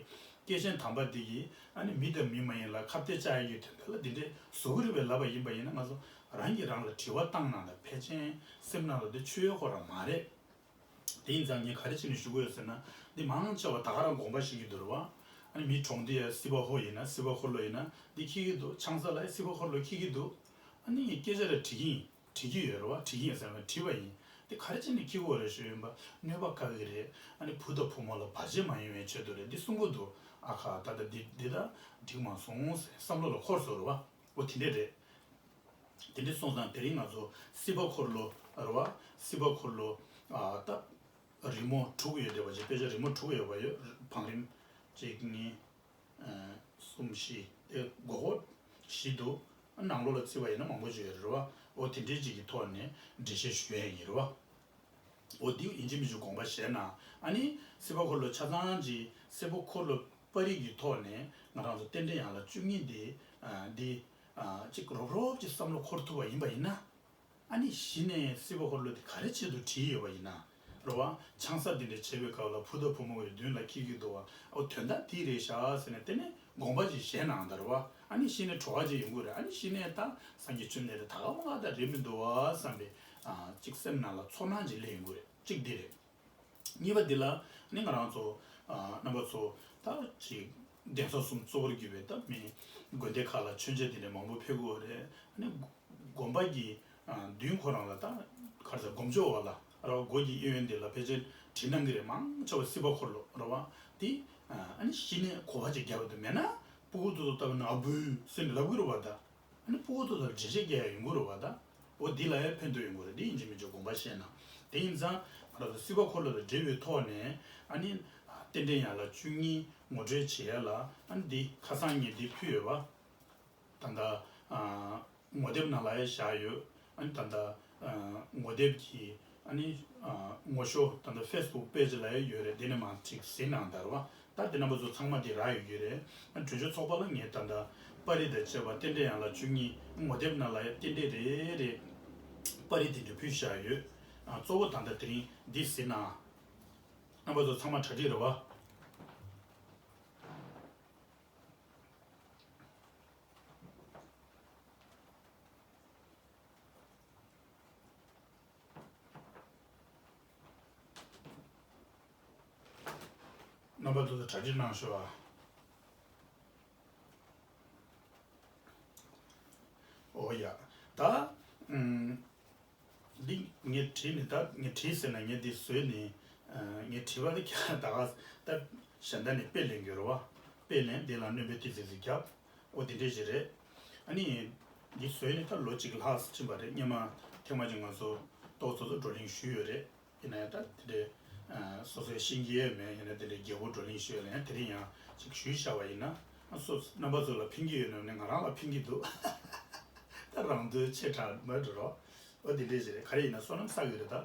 སྐྱེས་ཆེན་དམ་པ་འདི་གིས། ཨ་ནི་མི་དང་མི་མ་ཡིན་ལ་ཁ་གཏད་བཅག་ཡ་གི་དོན་དག་ལ་འདི་འདྲ་བཟོ་གི་རེད་པས་ལབ་པ་ཡིན་ན། ང་ཚོ་རང་གིས་རང་ལ་དྲི་བ་བཏང་ན་ད་ཕལ་ཆེར་སེམས་ནང་ལ་འདི་ཆོས་ཡོད་ཁོ་རང་མ་རེད། དེ་ཡིན་ཙང་ངས་ག་རེ་བྱས་ནས་ཞུ་གི་ཡོད་ཟེར་ན། འདི་མང་ཆེ་བ་ད་ག་རང་དགོངས་པ་བཞེས་ཀྱི་འདུག་རེད་པ། ཨ་ནི་མི་གྲོངས་དུས་ཡ་སྲིད་པ་འཁོར་ཡིན་ན། སྲིད་པ་འཁོར་ལོ་ཡིན་ན་འདི་འཁྱེར་གྱི་འདུག་ཆང་ས་ལ་ཡ་སྲིད་པ་འཁོར་ལོ་འཁྱེར་གྱི་འདུག་ཨ་ནི་ངས་སྐད་ཆ་རེ་དྲི་གི་ཡིན། དྲི་གི་ཡོད་རེད་པ། དྲི་གི་ཡིན་ཟེར་ན་དྲིས་པ་ཡིན། འདི་ག་རེ་བྱས་ནས་འཁྱེར་དགོས་རེད་ཞུས་པ་ཡིན་པ། གནོད་པ་བཀག་གི་རེད། ཨ་ནི་བུ་དང་བུ་མོ་ལ་བར་ཆད་མ་ཡོང་བའི་ཆེད་དུ་རེད། འདི་གསུང་གི་འདུག་ཨ་ཁ། ད་ལྟ་འདི་འདི་ད་འགྲིག་མ་སོང་ཟེར་བསམ་བློ་ལ་འཁོར་སོང་རེད་པ། འོ་དེ་འདྲ་རེད། དེ་འདྲ་སོང་ཙང་དེ་རིང་ང་ཚོ་སྲིད་པ་འཁོར་ལོ་རེད་པ། སྲིད་པ་འཁོར་ལོ་ཨ་ད་རི་མོ་དྲུག་ཡོད་བསྡད་པ་ཅིག་དཔེ་ཆ་རི་མོ་དྲུག་ཡོད་པ་ཡོད། བང་རིམ་གཅིག་གཉིས་ཨ་གསུམ་བཞི། དེ་སྒོར་སྒོར་བཞི་འདུག་ནང་ལོགས་ལ་བརྩིས་པ་ཡིན་ན་མང་པོ་ཅིག་ཡོད་རེད་པ། འོ་དེ་འདྲའི་ཅིག་གི་ཐོག་ནས་འགྲེལ་བཤད་ཞུ་ཡ་ཡིན་རེད་པ། འོ་འདི་ཡིན་གཅིག་མིན་གཅིག་དགོངས་པ་བཞེས་ན། ཨ་ནི་སྲིད་པ་འཁོར་ལོ་ཆ་ཚང་གཅིག་སྲིད་པ་འཁོར་ལོ་པར་རིས་ཀྱི་ཐོག་ནས་ང་རང་ཚོ་རྟེན་འབྲེལ་ཡན་ལག་བཅུ་གཉིས་འདི་ཨ་འདི་ཨ་གཅིག་རོབ་རོབ་ཅིག་བསམ་བློ་འཁོར་ཐུབ་པ་ཡིན་པ་ཡིན་ན། ཨ་ནི་གཞི་ནས་སྲིད་པ་འཁོར་ལོ་འདི་ག་རེ་ཆེད་དུ་བྲིས་ཡོད་པ་ཡིན་ན་རེད་པ། ཆང་ས་འདི་འདྲ་བྱེད་པའི་སྐབས་ལ་བུ་དང་བུ་མོ་གི་མདུན་ལ་འཁྱེར་གྱི་འདུག་པ། འོ་དོན་དག་འདི་རེད་ཤག་ཟེར་ནས་དེ་ནས་དགོངས་པ་ཅིག་བཞེས་གནང་ད་རེད་པ། ཨ་ནི་གཞི་ནས་བྲོ་བ་ཅིག་ཡོང་གི་རེད། ཨ་ནི་གཞི་ནས་ད་སངས་རྒྱས་བཅོམ་ལྡན་འདས་ད་ག་མ་ག་ད་རེད་མི་འདུག་པ་བསམ་པའི་ཨ་ཅིག་སེམས་ནང་ལ་ཚོར་སྣང་ཅིག་སླེབས་ཡོང་གི་རེད། གཅིག་འདི་རེད། གཉིས་པ་འདི་ལ་ནི་ང་རང་ཚོ་ཨ་རྣམ་པ་ཚོ་ད་ཅིག་གདན་ས་གསུམ་གཙོ་བོར་གྱུར་པའི་ད་མི་དགོན་སྡེ་ཁག་ལ་མཆོད་མཇལ་འདི་འདྲ་མང་པོ་ཕེབས་ཀྱི་ཡོད་རེད། ཨ་ནི་དགོན་པ་གི་ཨ་མདུན་ཁོ་རང་ལ་ད་ག་རེ་ཟེར། སྒོམ་ཆོག་པ་ལ་རེད་པ། སྒོ་གི་གཡས་གཡོན་འདི་ལ་ཕལ་ཆེར་བྲིས་གནང་གི་རེད། མང་ཆེ་བ་སྲིད་པ་འཁོར་ལོ་རེད་པ། དེ་ཨ་ནི་གཞི་ནས་གོ་བ་ཅིག་རྒྱབ་པ་དང་མེད་ན། སྤུ་གུ་དེ་ཚོ་ལྟ་བུ་ན་ཨ་བུ་ཟེར་ནས་ལབ་ཀྱི་རེད་པ། ད། ཨ་ནི་སྤུ་གུ་དེ་ཚོར་འགྲེལ་བཤད་རྒྱག་ཡ་ཡོང་གི་རེད་པ། ད་འོ་འདི་ལ་ཡང་ཕན་ཐོགས་ཡོང་གི་རེད། འདི་ཡིན་གཅིག་མིན་གཅིག་དགོངས་པ་བཞེས་ན། དེ་ཡིན་ཙང་ང་རང་ཚོ་སྲིད་པ་འཁོར་ལོ་དང་འབྲེལ་བའི་ཐོག་ནས། ཨ་ནི་རྟེན་འབྲེལ་ཡན་ལག་བཅུ་གཉིས་ངོ་སྤྲོད་བྱེད་ཡ་ལ། ཨ་ནི་འདི་ཁ་སང་ངས་འདི་ཕུལ་ཡོད་པ། ད་ལྟ་ཨ་ངོ་དེབ་ནང་ལ་ཡང་བཞག་ཡོད། ཨ་ནི་ད་ལྟ་ཨ་ངོ་དེབ་ཀྱི་ཨ་ནི་ཨ་ངོ་ཤོག་ད་ལྟ་ཕེ་སི་བུག་པེ་ཇི་ལ་ཡང་ཡོད་རེད། དེ་ནས་མར་ཅིག་གཟིགས་གནང་དང་རེད་པ། ད་དེ་རྣམ་པ་ཚོ་ཚང་མ་དེ་རག་ཡོད་ཀྱི་རེད། ཨ་གྲོས་ཆོད་ཚོགས་པ་ལ་ངས་ད་ལྟ་པར་རིས་དང་བཅས་པ་རྟེན་འབྲེལ་ཡན་ལག་བཅུ་གཉིས་ངོ་དེབ་ནང་ལ་ཡང་རྟེན་འབྲེལ་རེ་རེ་པར་རིས་དེ་འདྲ་ཕུལ་བཞག་ཡོད། ཨ་གཙོ་བོ་ད་ལྟ་དེ་རིང་འདི་གཟིགས་གནང་། རྣམ་པ་ཚོ་ཚང་མ་གྲ་སྒྲིག་རེད་པ། རྣམ་པ་ཚོ་གྲ་སྒྲིག་གནང་ཤོག་ཨ། འོ་ཡ། ད་ཨུམ། འདི་ངས་བྲིས་ནས། ད་ངས་བྲིས་ཟེར་ན་ངས་འདི་བཟོས་ནས། ཨ་ངས་བྲིས་པ་འདི་ཁྱེད་ད་ག་ད་གཞན་དག་ནས་དཔེ་ལེན་དགོས་རེད་པ། དཔེ་ལེན། འདི་ལ་སྣོན་པ་ཏོག་ཙམ་ཙམ་བརྒྱབ། འོ་འདི་འདྲས་ཞིག་རེད། ཨ་ནི་འདི་བཟོས་ནས་ད་ལོ་གཅིག་ལྷག་ཕྱིན་པ་རེད། སྔོན་མ་ཐེངས་མ་གཅིག་ང་ཚོ་ཏོག་ཙམ་ཙམ་བགྲོ་གླེང་ཞུས་ཡོད་རེད། ཡིན་ན་ཡང་ད་དེ་འདྲའི་ཨ་སོ་སོའི་ཤེས་ཀྱི་ཡོད་མེད། ཡིན་ན་དེ་འདྲའི་རྒྱལ་པོ་བགྲོ་གླེང་ཞུས་ཡོད་ལ། ཡང་དེ་རིང་ཡང་ཅིག་ཞུས་བཞག་པ་ཡིན་ན། ཨ་སོ་རྣམ་པ་ཚོ་ལ་ཕན་གྱི་ཡོད་ན་ནི་ང་རང་ལ་ཕན་གྱི་འདུག་ད་རང་དོན་ཆེ་དྲགས་མ་འགྲོ་རོགས། འོ་དེ་འདྲས་ཞིག་རེད། ག་རེ་ཡིན་ན་བསོད་ནམས་བསགས་ཀྱི་རེད།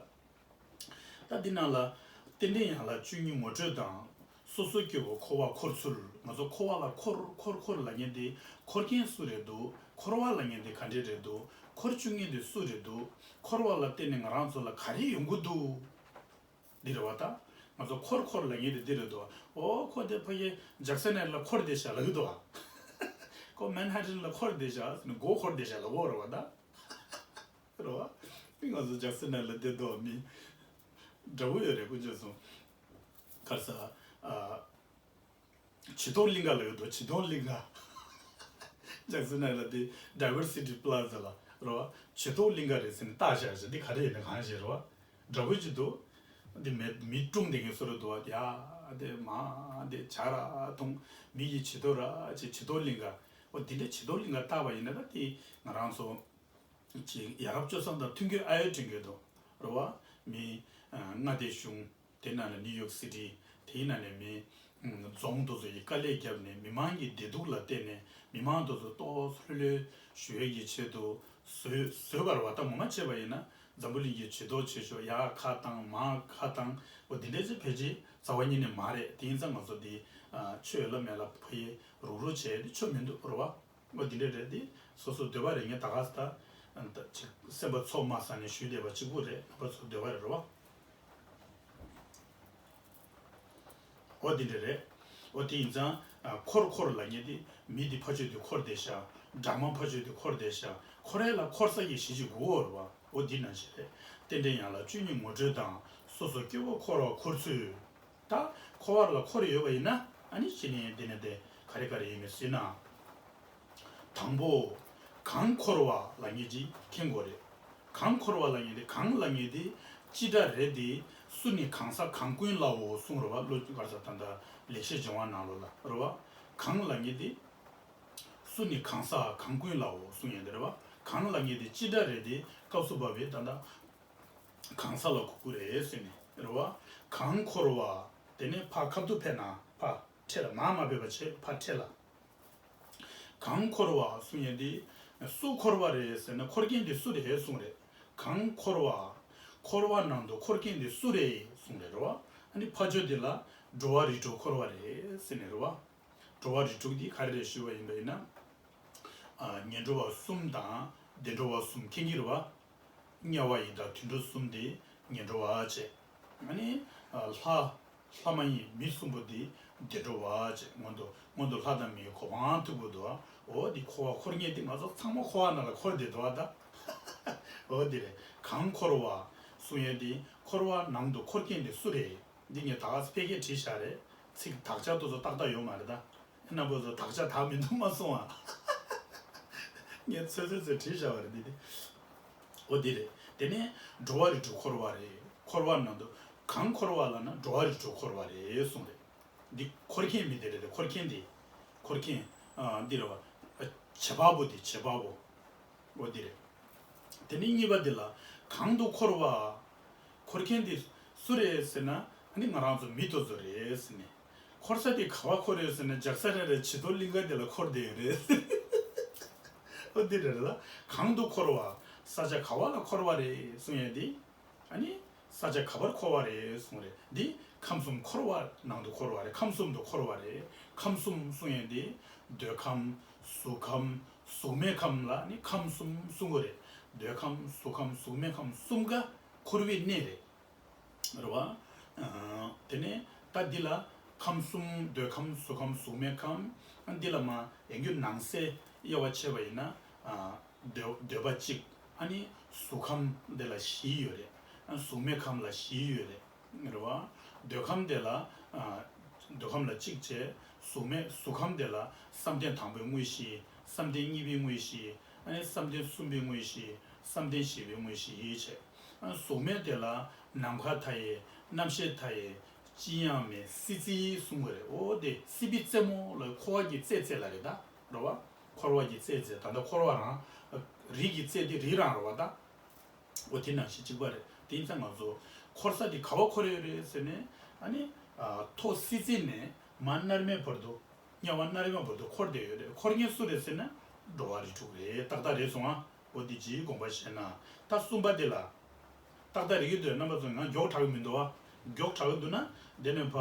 ད་ ད་འདི་ནང་ལ་རྟེན་འབྲེལ་ཡན་ལག་བཅུ་གཉིས་ངོ་སྤྲོད་དང་། སོ་སོ་སྐྱེ་བོ་འཁོར་བར་འཁོར་ཚུལ། ང་ཚོ་འཁོར་བ་ལ་འཁོར་འཁོར་འཁོར་ལབ་མཁན་དེ་འཁོར་མཁན་སུ་རེད་འདུག་འཁོར་བ་ལབ་མཁན་དེ་ག་འདྲས་རེད་འདུག་འཁོར་བཅུག་མཁན་དེ་སུ་རེད་འདུག་འཁོར་བ་ལ་བརྟེན་ནས་ང་རང་ཚོ་ལ་ག་རེ་ཡོང་གི་འདུག་འདི་རེད་བ་ད། ང་ཚོ་འཁོར་འཁོར་ལབ་མཁན་དེ་འདི་རེད་འདུག་འོ་ཁོ་དེ་ཕ་གི་ཇག་སི་ནེར་ལ་འཁོར་བསྡད་ཤག་ལབ་ཀྱི་འདུག་ཁོ་མན་ཧ་ཊན་ལ་འཁོར་བསྡད་ཤག་ཟེར་ནས་མགོ་འཁོར་བསྡད་ཤག་ལབ་ཀྱི་ཡོད་རེད་བ་ད། རེད་བ། མི་ང་ཚོ་ཇག་སི་ནེར་ལ་བསྡད་འདུག་མི། འདྲ་པོ་ཡོད་རེད་དཀོན་མཆོག་གསུམ། ག་རེ་ཟ། ཨ། བྱི་དོར་གླིང་ག་ལབ་ཡོད་དོ། བྱི་དོར་གླིང་ག་ཇག་སི་ནེར་ལ་དེ་Diversity Plaza ལ་རེད་བ། བྱི་དོར་གླིང་ག་རེད་ཟེར་ནས་བཏགས་བཞག་ཞེས་འདི་ག་རེ་ཡིན་ན་གང་ཞིག་རེད་བ། འདྲ་པོ་ཅིག་འདུག་འདི་མི་མི་སྲུང་བསྡད་མཁན་བཟོ་འདྲ་འདུག་བ། ཡ་དེ་མ་དེ་ཇ་ར་འཐུང་། མི་ཡི་བྱི་དོར་ར་ཅེས་བྱི་དོར་གླིང་ག་འོ་དེ་འདྲའི་བྱི་དོར་གླིང་ག་བཏགས་པ་ཡིན་ན་ད་དེ་ང་རང་ཚོ་ཅིག་ཡ་རབས་སྤྱོད་བཟང་དང་མཐུན་རྒྱུ་ཨ་ཡོད་དྲན་གྱི་འདུག་རེད་བ། མི་ཨ་མངའ་སྡེ་གཞུང་། དེ་ནང་ནས་ནིའུ་ཡོག་སི་ཊི། དེའི་ནང་ནས་མི་ཨ་རྫོང་དེ་ཚོ་ཡི་དཀའ་ལས་བརྒྱབ་ནས་མི་མང་གི་བདེ་སྡུག་ལ་བརྟེན་ནས་མི་མང་དེ་ཚོ་ལྟོགས་ལྷོད་ལྷོད་བཞུགས་ཡས་ཀྱི་ཆེད་དུ་བཟོས་བཟོས་པ་རེད་བ། ད་ངོ་མ་བྱས་པ་ཡིན་ན་འཛམ་བུ་གླིང་གི་བྱི་དོར་བྱེད་ཕྱོགས་ཡར་ཁ་བཏང་མར་ཁ་བཏང་འོ་དེ་འདྲ་ཅིག་ཕལ་ཆེར་རྩ་བ་ཉིད་ནས་མ་རེད། དེ་ཡིན་ཙང་ང་ཚོ་འདི་ཨ་ཆོས་ལ་མེད་ལ་ཕ་ཡི་རུག་རུག་བྱས་ཏེ་ཆོ་མི་འདུག་རེད་བ། འོ་འདི་འདྲ་རེད་དེ། སོ་སོ་འདོད་པ་རེད། ངས་ད་ག་ས་ད་ཅིག་སེམས་པ་ཚོ་མ་ཟ་ནས་ཞུས་བསྡད་པ་གཅིག་པུ་རེད། རྣམ་པ་ཚོ་འདོད་པ་རེད་རེད་བ། འོ་འདི་འདྲ་རེད། འོ་དེ་ཡིན་ཙང་ཨ་འཁོར་འཁོར་ལབ་མཁན་དེ་མི་དེ་ཕར་ཕྱོགས་དེ་འཁོར་བསྡད་ཤག་སྦྲང་མ་ཕར་ཕྱོགས་དེ་འཁོར་བསྡད་ཤག་འཁོར་ཡས་ལ་འཁོར་ས་ཡི་གཞི་ཅིག་དགོས་ཀྱི་ཡོད་རེད་བ། འོ་འདི་ནང་བཞིན་རེད། རྟེན་འབྲེལ་ཡན་ལག་བཅུ་གཉིས་ངོ་སྤྲོད་དང་། སོ་སོ་སྐྱེ་བོ་འཁོར་བར་འཁོར་ཚུལ། ད་འཁོར་བ་ལ་འཁོར་ཡོད་པ་ཡིན་ན་ཨ་ནི་གཞི་ནས་འདི་ནས་དེ་ག་རེ་ག་རེ་ཡིན་མིན་ཟེར་ན། དང་པོ། གང་འཁོར་བ་ལབ་མཁན་ཅིག་མཁྱེན་དགོས་རེད། གང་འཁོར་བ་ལབ་མཁན་དེ་གང་ལབ་མཁན་དེ་ཅི་འདྲ་རེད་དེ། སུ་ནི་གང་ཟག་གང་ཀུན་ལའོ་གསུངས་རེད་བ། བློ་ག་རེ་ཟ་ད་ལྟ་ལེགས་བཤད་ལྗོན་དབང་ནང་ལོགས་ལ་རེད་བ། གང་ལབ་མཁན་དེ། སུ་ནི་གང་ཟག་གང་ཀུན་ལའོ་གསུངས་ཡོད་དེ་རེད་བ། གང་ལབ་མཁན་དེ་ཅི་འདྲ་རེད་དེ་སྐབས་སུ་བབས་པའི་ད་ལྟ་གང་ཟག་ལ་གོ་གི་རེད་ཟེར་ནས་རེད་བ། གང་འཁོར་བ། དེ་ནས་ཕར་ཁ་ཐུག་ཕེབས་ན་ཕར་འཕྲེད་ལ་མར་མ་ཕེབས་པ་བྱས་ཕར་འཕྲེད་ལ། གང་འཁོར་བ་གསུངས་ཡོད་དེ། སུ་འཁོར་བ་རེད་ཟེར་ན་འཁོར་མཁན་དེ་སུ་རེད་གསུངས་རེད། གང་འཁོར་བ། འཁོར་བ་ནང་དུ་འཁོར་མཁན་དེ་སུ་རེད་གསུངས་རེད་རེད་བ། ཨ་ནི་ཕར་ཕྱོགས་དེ་ལ་འགྲོ་བ་རིགས་དྲུག་འཁོར་བ་རེད་ཟེར་ནས་རེད་བ། འགྲོ་བ་རིགས་དྲུག་འདི་ག་རེ་རེད་ཞུས་པ་ཡིན་པ་ཡིན་ན། ཨ། ངན་འགྲོ་བ་གསུམ་དང་བདེ་འགྲོ་བ་གསུམ་མཁྱེན་གྱི་རེད་བ། དམྱལ་བ་ཡི་དྭགས་དུད་འགྲོ་གསུམ་དེ་ངན་འགྲོ་བ་བྱས། ཨ་ནི། ཨ། ལྷ། ལྷ་མ་ཡིན་མི་གསུམ་པོ་དེ་བདེ་འགྲོ་བ་བྱས། སྔོན་དུ་སྔོན་དུ་ལྷ་དང་མིའི་གོ་འཕང་ཐོབ་དགོས་འདུག་བ། འོ་འདི་འཁོར་བ་འཁོར་མཁན་དེ་ང་ཚོ་ཚང་མ་འཁོར་བ་ནང་ལ་འཁོར་བསྡད་འདུག་བ་ད། འོ་འདི་རེད། གང་འཁོར་བ་གསུང་ཡས་དེ་འཁོར་བ་ནང་དུ་འཁོར་མཁན་དེ་སུ་རེད། འདི་ངས་ད་ག་ས་ཕལ་སྐད་བྲིས་བཞག་རེད། ཚིག་དག་ཆ་དེ་ཚོ་ཏག་ཏག་ཡོད་མ་རེད་ད། རྣམ་པ་ཚོ་དག་ཆ་དག་མི་འདུག་མ་གསུང་ཨ། ངས་ཚོད་ཚོད་ཚོད་བྲིས་བཞག་པ་རེད་འདི་དེ། འོ་འདི་རེད། དེ་ནས་འགྲོ་བ་རིགས་དྲུག་འཁོར་བ་རེད། འཁོར་བ་ནང་དུ་གང་འཁོར་བ་ལབ་ན་འགྲོ་བ་རིགས་དྲུག་འཁོར་བ་རེད་གསུངས་རེད། འདི་འཁོར་མཁན་མི་དེ་རེད་དེ་འཁོར་མཁན་དེ། འཁོར་མཁན། ཨ། འདི་རེད་བ། བྱེད་པ་པོ་དེ་བྱེད་པ་པོ། འོ་འདི་རེད། དེ་ནས་གཉིས་པ་འདི་ལ། གང་དུ་འཁོར་བ། འཁོར་མཁན་དེ་སུ་རེད་ཟེར་ན། ཨ་ནི་ང་རང་ཚོ་མི་དེ་ཚོ་རེད་ཟེར་ནས། འཁོར་ས་དེ་ག་བ་འཁོར་རེད་ཟེར་ན་ཇག་ས་ར་ར་བྱི་དོར་གླིང་ག་དེ་ལ་འཁོར་བསྡད་ཡོད་རེད། འོ་འདི་རེད་ལ། གང་དུ་འཁོར་བ། ས་ཆ་ག་བ་ལ་འཁོར་བ་རེད་གསུང་ཡས་དེ། ཨ་ནི། ས་ཆ་ག་བར་འཁོར་བ་རེད་གསུངས་རེད། འདི་ཁམས་གསུམ་འཁོར་བ་ནང་དུ་འཁོར་བ་རེད། ཁམས་གསུམ་དུ་འཁོར་བ་རེད། ཁམས་གསུམ་གསུང་ཡས་འདི། འདོད་ཁམས། གཟུགས་ཁམས། གཟུགས་མེད་ཁམས་ལ་ནི་ཁམས་གསུམ་གསུང་གི་རེད། འདོད་ཁམས། གཟུགས་ཁམས། གཟུགས་མེད་ཁམས་གསུམ་ཀ་འཁོར་བའི་གནས་རེད། རེད་བ། ཨ། དེ་ནས་ད་འདི་ལ་ཁམས་གསུམ། འདོད་ཁམས། གཟུགས་ཁམས། གཟུགས་མེད་ཁམས། ཨ། འདི་ལ་མ་ཡང་རྒྱུ་ནང་གསེས་དབྱེ་བ་ཕྱེ་བ་ཡིན་ན། ཨ། འདོད་འདོད་པ་གཅིག་ཨ་ནི་གཟུགས་ཁམས་དེ་ལ་བཞི་ཡོད་རེད། ཨ། གཟུགས་མེད་ཁམས་ལ་བཞི་ཡོད་རེད། རེད་བ། འདོད་ཁམས་དེ་ལ། ཨ། འདོད་ཁམས་ལ་གཅིག་བྱས། གཟུགས་མེད་གཟུགས་ཁམས་དེ་ལ་བསམ་གཏན་དང་པོའི་དངོས་གཞི། བསམ་གཏན་གཉིས་པའི་དངོས་གཞི། ཨ་ནི་བསམ་གཏན་གསུམ་པའི་དངོས་གཞི། བསམ་གཏན་བཞི་པའི་དངོས་གཞི་བྱས། ཨ། གཟུགས་མེད་དེ་ལ་ནམ་མཁའ་མཐའ་ཡས། རྣམ་ཤེས་མཐའ་ཡས། ཅི་ཡང་མེད། སྲིད་རྩེ་གསུང་གི་རེད། འོ་དེ་སྲིད་པའི་རྩེ་མོ་ལ་འཁོར་བ་གི་རྩེ་རྩེ་ལ་རེད་ད། རེད་བ། འཁོར་བ་གི་རྩེ་རྩེ། ད་ལྟ་འཁོར་བ་རང་། རིགས་ཀྱི་རྩེ་དེ་རིགས་རང་རེད་བ་ད། འོ་དེ་ནང་བཞིན་གཅིག་པ་རེད། དེ་ཡིན་ཙང་ང་ཚོ་འཁོར་ས་དེ་ག་བ་འཁོར་ཡོད་རེད་ཟེར་ནས། ཨ་ནི། ཨ། ཐོག་སྲིད་རྩེ་ནས་མར་མནར་མེད་བར་དུ། དམྱལ་བ་མནར་མེད་བར་དུ་འཁོར་བསྡད་ཡོད་རེད། འཁོར་མཁན་སུ་རེད་ཟེར་ན། འགྲོ་བ་རིགས་དྲུག་རེད། ཏག་ཏག་རེད་སོང་ཨ། འོ་དེ་ཅིག་དགོངས་པ་བཞེས་ན། ད་གསུམ་པ་དེ་ལ། ད་ ཏག་ཏག་རིག་གི་འདུག་རྣམ་པ་ཚོ། ང་མགྱོགས་དྲགས་ཀྱི་མི་འདུག་བ། མགྱོགས་དྲགས་ཀྱི་འདུག་ན་དེ་ནས་ཕ་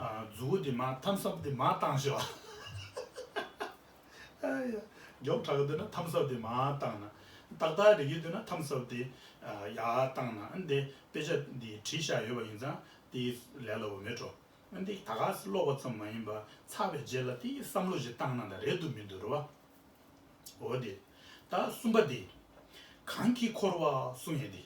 མཛུ་གུ་དེ་མར་ཐམ་སབ་དེ་མར་བཏང་ཤོག་ཨ་ཡ། མགྱོགས་དྲགས་ཀྱི་འདུག་ན་ཐམ་སབ་དེ་མར་བཏང་ན། ཏག་ཏག་རིག་གི་འདུག་ན་ཐམ་སབ་དེ་ཡར་བཏང་ན། ཨ་ནི་དེ་དཔེ་ཆ་འདི་བྲིས་བཞག་ཡོད་པ་ཡིན་ཙང་དེ་ལས་སླ་པོ་མེད་འགྲོ། ཨ་ནི་དེ་ད་ག་སེ་ཀློག་པ་ཙམ་མ་ཡིན་པ་ཚར་བའི་རྗེས་ལ་དེ་བསམ་བློ་ཞིག་བཏང་ན་ད་རེད་འདུག་མི་འདུག་རེད་བ། འོ་དེ། ད་གསུམ་པ་དེ། གང་གིས་འཁོར་བ་གསུང་ཡས་དེ།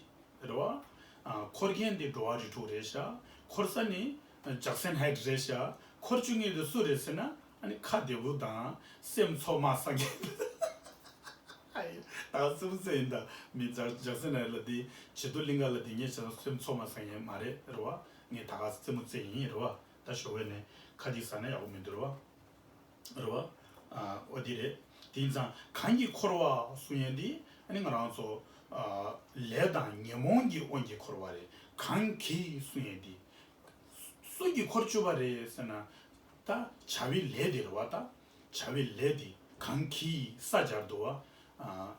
རེད་བ། ཨ། འཁོར་མཁན་དེ་འགྲོ་བ་རིགས་དྲུག་རེད་ཤག་འཁོར་ས་ནི་ཇག་སན་ཧའེ་ཌི་རེད་ཤག་འཁོར་བཅུག་མཁན་དེ་སུ་རེད་ཟེར་ན། ཨ་ནི་ཁ་བདེ་པོ་དང་སེམས་ཚོར་མ་སངས་མཁན། ཨ་ཡེ། ད་ག་རྩེད་མོ་རྩེ་ཡིན་ད། མི་ཇག་ཇག་སན་ཧའེ་ཌི་ལ་དེ་བྱི་དོ་གླིང་ག་ལ་དེ་ངས་བྱས་ན་སེམས་ཚོར་མ་སངས་མཁན་མ་རེད། རེད་བ། ངས་ད་ག་རྩེད་མོ་རྩེ་ཡིན། རེད་བ། ད་ཞོགས་པ་ནས་ཁ་དེ་ཟ་ན་ཡག་པོ་མི་འདུག་རེད་བ། རེད་བ། ཨ། འོ་དེ་རེད། དེ་ཡིན་ཙང་གང་གིས་འཁོར་བ་གསུང་ཡས་དེ། ཨ་ནི་ང་རང་ཚོ། ཨ། ལས་དང་ཉོན་མོངས་ཀྱི་དབང་གིས་འཁོར་བ་རེད། གང་གིས་གསུང་ཡས་དེ། སུ་གིས་འཁོར་བཅུག་པ་རེད་ཟེར་ན། ད་བྱ་བའི་ལས་དེ་རེད་བ། ད་བྱ་བའི་ལས་དེ་གང་གིས་ས་སྦྱར་འདུག་བ། ཨ།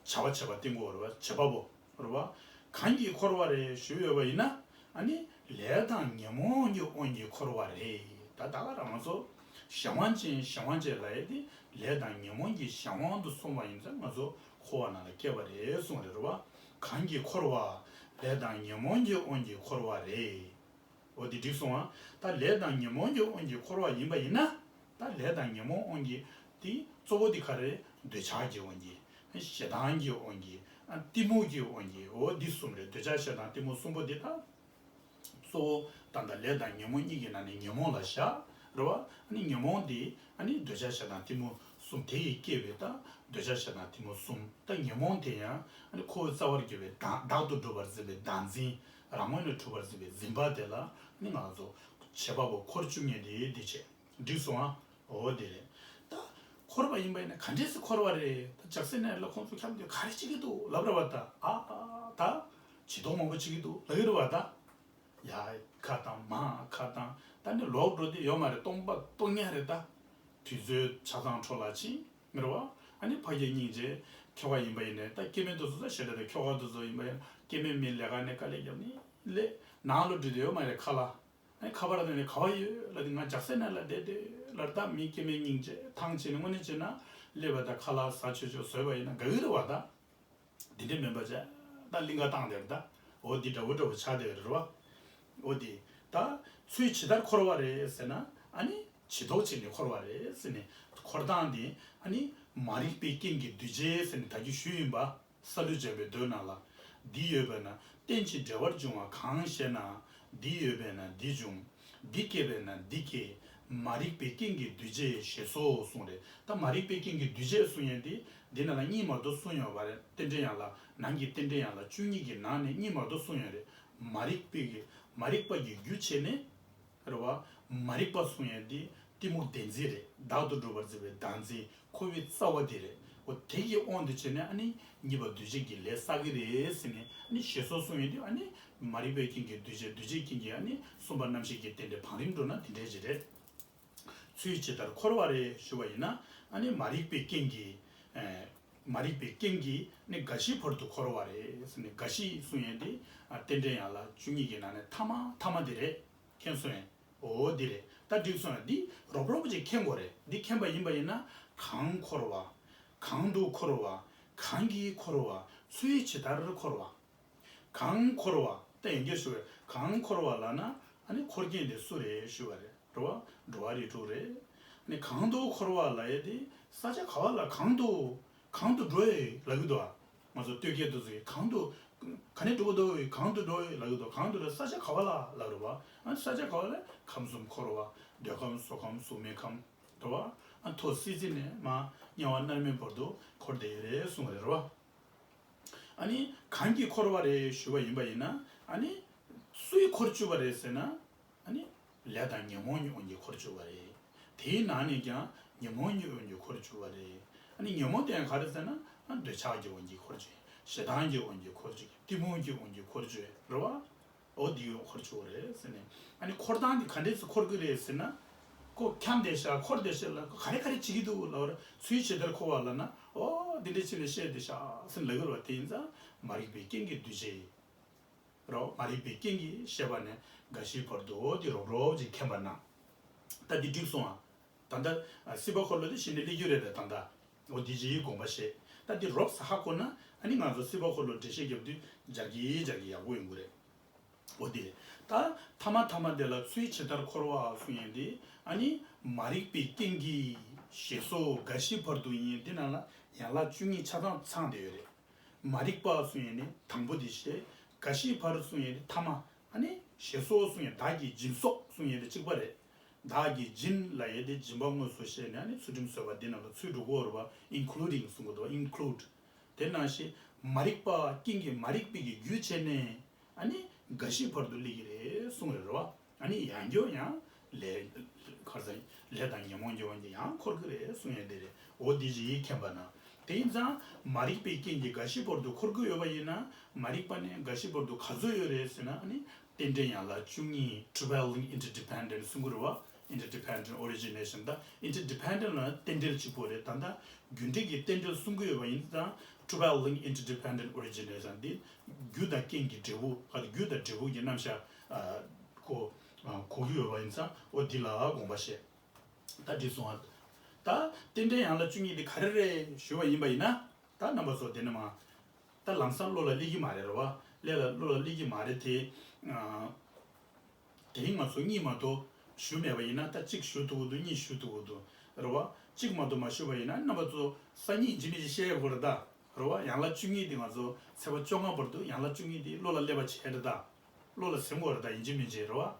བྱ་བ་བྱེད་པ་སྟེང་གོ་རེད་བ། བྱེད་པ་པོ་རེད་བ། གང་གིས་འཁོར་བ་རེད་ཞུས་ཡོད་པ་ཡིན་ན། ཨ་ནི་ལས་དང་ཉོན་མོངས་ཀྱི་དབང་གིས་འཁོར་བ་རེད། ད་ད་ག་རང་ཚོ་གཞན་དབང་ཅན་གཞན་དབང་ཅན་ལབ་ཡས་དེ་ལས་དང་ཉོན་མོངས་ཀྱི་གཞན་དབང་དུ་སོང་བ་ཡིན་ཙང་ང་ཚོ་འཁོར་བ་ནང་ལ་སྐྱེས་པ་རེད་གསུངས་རེད། རེད་བ། གང་གིས་འཁོར་བ། ལས་དང་ཉོན་མོངས་ཀྱི་དབང་གིས་འཁོར་བ་རེད། འོ་དེ་འགྲིག་སོང་ཨ། ད་ལས་དང་ཉོན་མོངས་ཀྱི་དབང་གིས་འཁོར་བ་ཡིན་པ་ཡིན་ན། ད་ལས་དང་ཉོན་མོངས་དབང་གིས་དེ་གཙོ་བོ་དེ་ག་རེ། འདོད་ཆགས་ཀྱི་དབང་གིས། ཞེ་སྡང་གི་དབང་གིས། ཨ། གཏི་མུག་གི་དབང་གིས། འོ་འདི་གསུམ་རེད། འདོད་ཆགས་ཞེ་སྡང་གཏི་མུག་གསུམ་པོ་འདི་ད་གཙོ་བོ་ད་ལྟ་ལས་དང་ཉོན་མོངས་གཉིས་ཀྱི་ནང་ནས་ཉོན་མོངས་ལ་བཞག་རེད་བ། ཨ་ནི་ཉོན་མོངས་འདི་ཨ་ནི་འདོད་ཆགས་ཞེ་སྡང་གཏི་མུག་གསུམ་དེ་ཡིས་བསྐྱེད་པའི་ད་འདོད་ཆགས་ཞེ་སྡང་གཏི་མུག་གསུམ། ད་ཉོན་མོངས་དེ་ཡང་ཨ་ནི་ཁོ་བོའི་རྩ་བར་གྱུར་པའི་བདག་བདག་ཏུ་གྲུབ་པར་འཛིན་པའི་བདག་འཛིན། རང་ངོས་ནས་གྲུབ་པར་འཛིན་པའི་འཛིན་པ་དེ་ལ་ནི་ང་ཚོ་བྱེད་པ་པོ་འཁོར་བཅུག་མཁན་དེ་འདི་བྱེད། འགྲིག་སོང་ཨ། འོ་དེ་རེད། ད་འཁོར་བ་ཡིན་པ་ཡིན་ན་ག་འདྲས་སེ་འཁོར་བ་རེད། ད་ཇག་སན་ཧའེ་ཌི་ལ་ཁོང་ཚོ་ཁྱབ་འདི་ག་རེ་བྱེད་ཀྱི་འདུག་ལབ་རེད་བ། ད་ཨ་ད་བྱི་དོར་མང་པོ་བྱེད་ཀྱི་འདུག་ལབ་ཀྱི་རེད་བ། ད་ཡ་ཁ་བཏང་མ་ཁ་བཏང་། ད་ནི་ལོག་འགྲོ་དེ་ཡོད་མ་རེད། སྟོང་པ་སྟོང་ཉག་རེད་ད། དུས་ཚོད་ཆ་ཚང་འཕྲོ་བརླག་ཕྱིན་མི་རེད་བ། ཨ་ནི་ཕ་གིའི་སྙིང་རྗེ། ཁྱོ་ག་ཡིན་པ་ཡིན་ནའི་ད་སྐྱེ་དམན་དེ་ཚོ་ད་ཞེ་དྲག་ད་ཁྱོ་ག་དེ་ཚོ་ཡིན་པ་ཡིན་ན་སྐྱེ་དམན་མི་ལས་ཀ་ནས་དཀའ་ལས་བརྒྱབ་ནི་ལས་ནང་ལོག་འགྲོ་དེ་ཡོད་མ་རེད་ཁ་ལག་ཨ་ནི་ཁ་པར་དེ་ནས་ག་བ་ཡོད་ལབ་དེ་ང་ཇག་སན་ཧའེ་ཌི་ལ་བསྡད་དེ་ལར་ད་མི་སྐྱེ་དམན་སྙིང་རྗེ་ཐང་ཆད་ནས་དངོས་གནས་བྱས་ན་སླེབས་པ་ད་ཁ་ལག་ཟ་ཆོག་ཆོག་བཟོས་པ་ཡིན་ན་དགའ་གི་རེད་བ་ད། དེ་འདྲས་མིན་པ་བྱས་ད་གླིང་ག་བཏང་དེར་ད། འོ་འདི་འདྲ་བོ་འདྲ་བོ་ཆགས་དེ་རེད་བ། འོ་འདི་ད་ཚུལ་ཇི་ལྟར་འཁོར་བ་རེད་ཟེར་ན། ཨ་ནི་བྱི་དོར་བྱས་ནས་འཁོར་བ་རེད་ཟེར་ནས་འཁོར་སྟངས་དེ་ཨ་ནི་མ་རིག་པའི་རྐྱེན་གྱིས་འདུས་བྱས་ཟེར་ནས་ད་གིན་ཞུས་ཡིན་པ། སཱ་ལུ་འཇམ་པའི་མདོའི་ནང་ལ། འདི་ཡོད་པས་ན་རྟེན་ཅིང་འབྲེལ་བར་འབྱུང་བ་གང་ཞེ་ན། འདི་ཡོད་པས་ན་འདི་འབྱུང་། འདི་སྐྱེས་པས་ན་འདི་སྐྱེ། མ་རིག་པའི་རྐྱེན་གྱིས་འདུས་བྱས་ཞེས་སོགས་གསུངས་རེད། ད་མ་རིག་པའི་རྐྱེན་གྱིས་འདུས་བྱས་གསུངས་ཡས་འདི་འདི་ནང་ལ་གཉིས་མ་གཏོགས་གསུངས་ཡོད་པ་རེད། རྟེན་འབྲེལ་ཡན་ལག་ནང་གི་རྟེན་འབྲེལ་ཡན་ལག་བཅུ་གཉིས་ཀྱི་ནང་ནས་གཉིས་མ་གཏོགས་གསུངས་ཡོད་རེད། མ་རིག་པའི་གི་མ་རིག་པ་གི་རྒྱུ་བྱས་ནས། རེད་བ། མ་རིག་པ་གསུང་ཡས་འདི་གཏི་མུག་བདེན་འཛིན་རེད། བདག་ཏུ་གྲུབ་པར་འཛིན་པའི་བདག་འཛིན་ཁོ་བོའི་རྩ་བ་དེ་རེད། འོ་དེ་གི་དབང་དུ་བྱས་ནས་ཨ་ནི་གཉིས་པ་འདུས་བྱས་ཀྱི་ལས་བསགས་ཀྱི་རེད་ཟེར་ནས་ཨ་ནི་ཞེས་སོགས་གསུང་ཡས་འདི་ཨ་ནི་མ་རིག་པའི་རྐྱེན་གྱིས་འདུས་བྱས། འདུས་བྱས་རྐྱེན་གྱིས་ཨ་ནི་གསུམ་པ་རྣམ་ཤེས་ཀྱི་རྟེན་འབྲེལ་བང་རིམ་འགྲོ་ན་དེ་འདྲས་ཅིག་རེད། ཚུལ་ཇི་ལྟར་འཁོར་བ་རེ་ཞུ་བ་ཡིན་ན། ཨ་ནི་མ་རིག་པའི་རྐྱེན་གྱིས། ཨེ། མ་རིག་པའི་རྐྱེན་གྱིས་ནི་རྒ་ཤིའི་བར་དུ་འཁོར་བ་རེད་ཟེར་ནས་རྒ་ཤི་གསུང་ཡས་འདི་ཨ་རྟེན་འབྲེལ་ཡན་ལག་བཅུ་གཉིས་ཀྱི་ནང་ནས་ཐ་མ་ཐ་མ་འདི་རེད། མཁྱེན་སོང་ངས། འོ་འདི་རེད། ད་འགྲིག་སོང་ངས། འདི་རོབ་རོབ་ཅིག་མཁྱེན་དགོས་རེད། འདི་མཁྱེན་པ་ཡིན་པ་ཡིན་ན། གང་འཁོར་བ། གང་དུ་འཁོར་བ། གང་གིས་འཁོར་བ། ཚུལ་ཇི་ལྟར་འཁོར་བ། གང་འཁོར་བ། ད་ཡང་བསྐྱར་ཞུ་བས་གང་འཁོར་བ་ལབ་ན་ཨ་ནི་འཁོར་མཁན་དེ་སུ་རེད་ཞུ་བ་རེད། འགྲོ་བ་འགྲོ་བ་རིགས་དྲུག་རེད། ཨ་ནི་གང་དུ་འཁོར་བ་ལབ་ཡས་དེ་ས་ཆ་ག་བ་ལ་གང་དུ་གང་དུ་འགྲོ་ཡས་ལབ་ཀྱི་འདུག་ཨ། ང་ཚོ་སྟོད་སྐད་དུ་ཟེར་གང་དུ་ག་ནས་འགྲོ་གི་འདུག་གང་དུ་འགྲོ་ཡས་ལབ་ཀྱི་འདུག་གང་དུ་འགྲོ་ས་ཆ་ག་བ་ལ་ལབ་རེད་བ། ཨ་ནི་ས་ཆ་ག་བ་ལ་ཁམས་གསུམ་འཁོར་བ། འདོད་ཁམས་གཟུགས་ཁམས་གཟུགས་མེད་ཁམས་རེད་བ། ཨ་མཐོ་སྲིད་རྩེ་ནས་མར་དམྱལ་བ་མནར་མེད་བར་དུ་འཁོར་བསྡད་ཡོད་རེད་གསུངས་པ་རེད་བ། ཨ་ནི་གང་གིས་འཁོར་བ་རེད་ཞུ་བ་ཡིན་པ་ཡིན་ན། ཨ་ནི་སུས་འཁོར་བཅུག་པ་རེད་ཟེར་ན། ཨ་ནི་ལས་དང་ཉོན་མོངས་ཀྱི་དབང་གིས་འཁོར་བཅུག་པ་རེད། དེའི་ནང་ནས་ཀྱང་ཉོན་མོངས་ཀྱི་དབང་གིས་འཁོར་བཅུག་པ་རེད། ཨ་ནི་ཉོན་མོངས་དེ་ཡང་ག་རེ་ཟེར་ན། ཨ་འདོད་ཆགས་ཀྱི་དབང་གིས་འཁོར་བཅུག་ཞེ་སྡང་གི་དབང་གིས་འཁོར་བཅུག་གཏི་མུག་གི་དབང་གིས་འཁོར་བཅུག་རེད་བ། འོ་འདི་ཡོད་འཁོར་ཆོག་རེད་ཟེར་ནས། ཨ་ནི་འཁོར་སྟངས་འདི་ག་འདྲས་སེ་འཁོར་གི་རེད་ཟེར་ན། ཁོ་འཁྱམས་བསྡད་ཤག་འཁོར་བསྡད་ཤག་ལ་ཁོ་ག་རེ་ག་རེ་བྱེད་ཀྱི་འདུག་ལབ་པར་ཚུལ་ཇི་ལྟར་འཁོར་བ་ལབ་ན། ཨོ་འདི་འདྲས་བྱས་ནས་བཤད་བསྡད་ཤག་ཟེར་ལབ་ཀྱི་རེད་བ། དེ་ཡིན་ཙང་མ་རིག་པའི་རྐྱེན་གྱིས་འདུས་བྱས། རོ། མ་རིག་པའི་རྐྱེན་གྱིས་ཞེས་པ་ནས་འགའ་ཞིག་བར་དུ་འོ་དེ་རོབ་རོབ་ཅིག་མཁྱེན་པ་ན། ད་འདི་འགྲིག་སོང་ཨ། ད་ལྟ་སྲིད་པ་འཁོར་ལོ་དེ་གཞི་ནས་སླེབས་རྒྱུ་རེད་པས་ད་ལྟ། འོ་འདི་ཅིག་དགོངས་པ་བཞེས། ད་འདི་རོབ་ཙམ་ཧ་གོ་ན་ཨ་ནི་ང་ཚོ་སྲིད་པ་འཁོར་ལོ་འགྲེལ་བཤད་རྒྱབ་དུས་སྦྱར་གྱི་སྦྱར་གྱི་ཡག་པོ་ཡོང་གི་རེད། འོ་དེ་རེད། ད་ཐ་མ་ཐ་མ་དེ་ལ་ཚུལ་ཇི་ལྟར་འཁོར་བ་གསུང་ཡས་དེ་ཨ་ནི་མ་རིག་པའི་རྐྱེན་གྱིས་ཞེས་སོགས་འགའ་ཞིག་བར་དུ་ཡིན། དེ་ནང་ལ་ཡན་ལག་བཅུ་གཉིས་ཆ་ཚང་ཚང་བསྡད་ཡོད་རེད། མ་རིག་པ་གསུང་ཡས་ནི་དང་པོ་དེ་བཤད། འགའ་ཞིག་བར་གསུང་ཡས་ནི་ཐ་མ། ཨ་ནི་ཞེས་སོགས་གསུང་ཡས་བདག་གིས་སྦྱིན་སོགས་གསུང་ཡས་དེ་གཅིག་པ་རེད། བདག་གིས་སྦྱིན་ལབ་ཡས་དེ་སྦྱིན་པ་དངོས་སུ་བཤད་ནས་ཨ་ནི་ཚུལ་ཁྲིམས་བཟོད་པ་འདི་རྣམས་ལ་ཚུར་འགྲོ་གི་ཡོད་རེད་པ། including གསུང་གི་འདུག་པ། include། དེ་ནང་བཞིན་མ་རིག་པ་རྐྱེན་གྱིས་མ་རིག་པའི་གི་རྒྱུ་བྱས་ནས་ཨ་ནི་འགའ་ཞིག་བར་དུ་སླེབས་ཀྱི་རེད་གསུང་རེད་རེད་པ། ཨ་ནི་ཡང་བསྐྱར་ཡང་ལས་ག་རེ་ཟེར་ལས་དང་ཉོན་མོངས་ཀྱི་དབང་གིས་ཡང་འཁོར་གྱི་རེད་གསུང་ཡས་དེ་རེད། འོ་འདི་ཅིག་མཁྱེན་པ་ན། དེ་ཡིན་ཙང་མ་རིག་པའི་རྐྱེན་གྱིས་འགའ་ཞིག་བར་དུ་འཁོར་གྱི་ཡོད་པ་ཡིན་ན་མ་རིག་པ་ནི་འགའ་ཞིག་བར་དུ་ག་ཚོད་ཡོད་རེད་ཟེར་ན་ཨ་ནི་རྟེན་འབྲེལ་ཡན་ལག་བཅུ་གཉིས། prevailing interdependent གསུང་གི་རེད་པ། interdependent origination ད་interdependent ལ་རྟེན་འབྲེལ་གཅིག་པོ་རེད། ད་ལྟ་རྒྱུ་འབྲས་ཀྱི་རྟེན་འབྲེལ་གསུང་གི་ཡོད་པ་ཡིན་ཙང་prevailing interdependent origination འདི་རྒྱུ་དང་རྐྱེན་གྱི་འབྲས་བུ་ག་རེ་རྒྱུ་དང་འབྲས་བུ་གི་རྣམ་གཞག་ཨ་གོ་ཨ་གོ་གི་ཡོད་པ་ཡིན་ཙང་འོ་འདི་ལ་དགོངས་པ་བཞེས། ད་འགྲིག་སོང་ཨ། ད་རྟེན་འབྲེལ་ཡན་ལག་བཅུ་གཉིས་འདི་ག་རེ་རེད་ཞུས་པ་ཡིན་པ་ཡིན་ན། ད་རྣམ་པ་ཚོ་དེ་ནས་མ། ད་ལམ་སང་བློ་ལ་སླེབས་ཀྱི་མ་རེད་རེད་པ། ལས་ལ་བློ་ལ་སླེབས་ཀྱི་མ་རེད་དེ། ཨ། དེ་རིང་ང་ཚོ་གཉིས་མ་གཏོགས་ཞུ་མེད་པ་ཡིན་ན་ད་གཅིག་ཞུ་ཐུབ་ཀྱི་འདུག་གཉིས་ཞུ་ཐུབ་ཀྱི་འདུག་རེད་པ། གཅིག་མ་གཏོགས་མ་ཞུ་བ་ཡིན་ན་རྣམ་པ་ཚོ་སང་ཉིན་ཡིན་གཅིག་མིན་གཅིག་བཤད་དགོས་རེད་ད། རེད་པ། ཡན་ལག་བཅུ་གཉིས་དེ་ང་ཚོ་ཚེས་པ་བཅོ་ལྔ་བར་དུ་ཡན་ལག་བཅུ་གཉིས་དེ་བློ་ལ་སླེབས་པ་བྱས་རེད་ད། བློ་ལ་ཟིན་དགོས་རེད་ད་ཡིན་གཅིག་མིན་གཅིག་རེད་པ།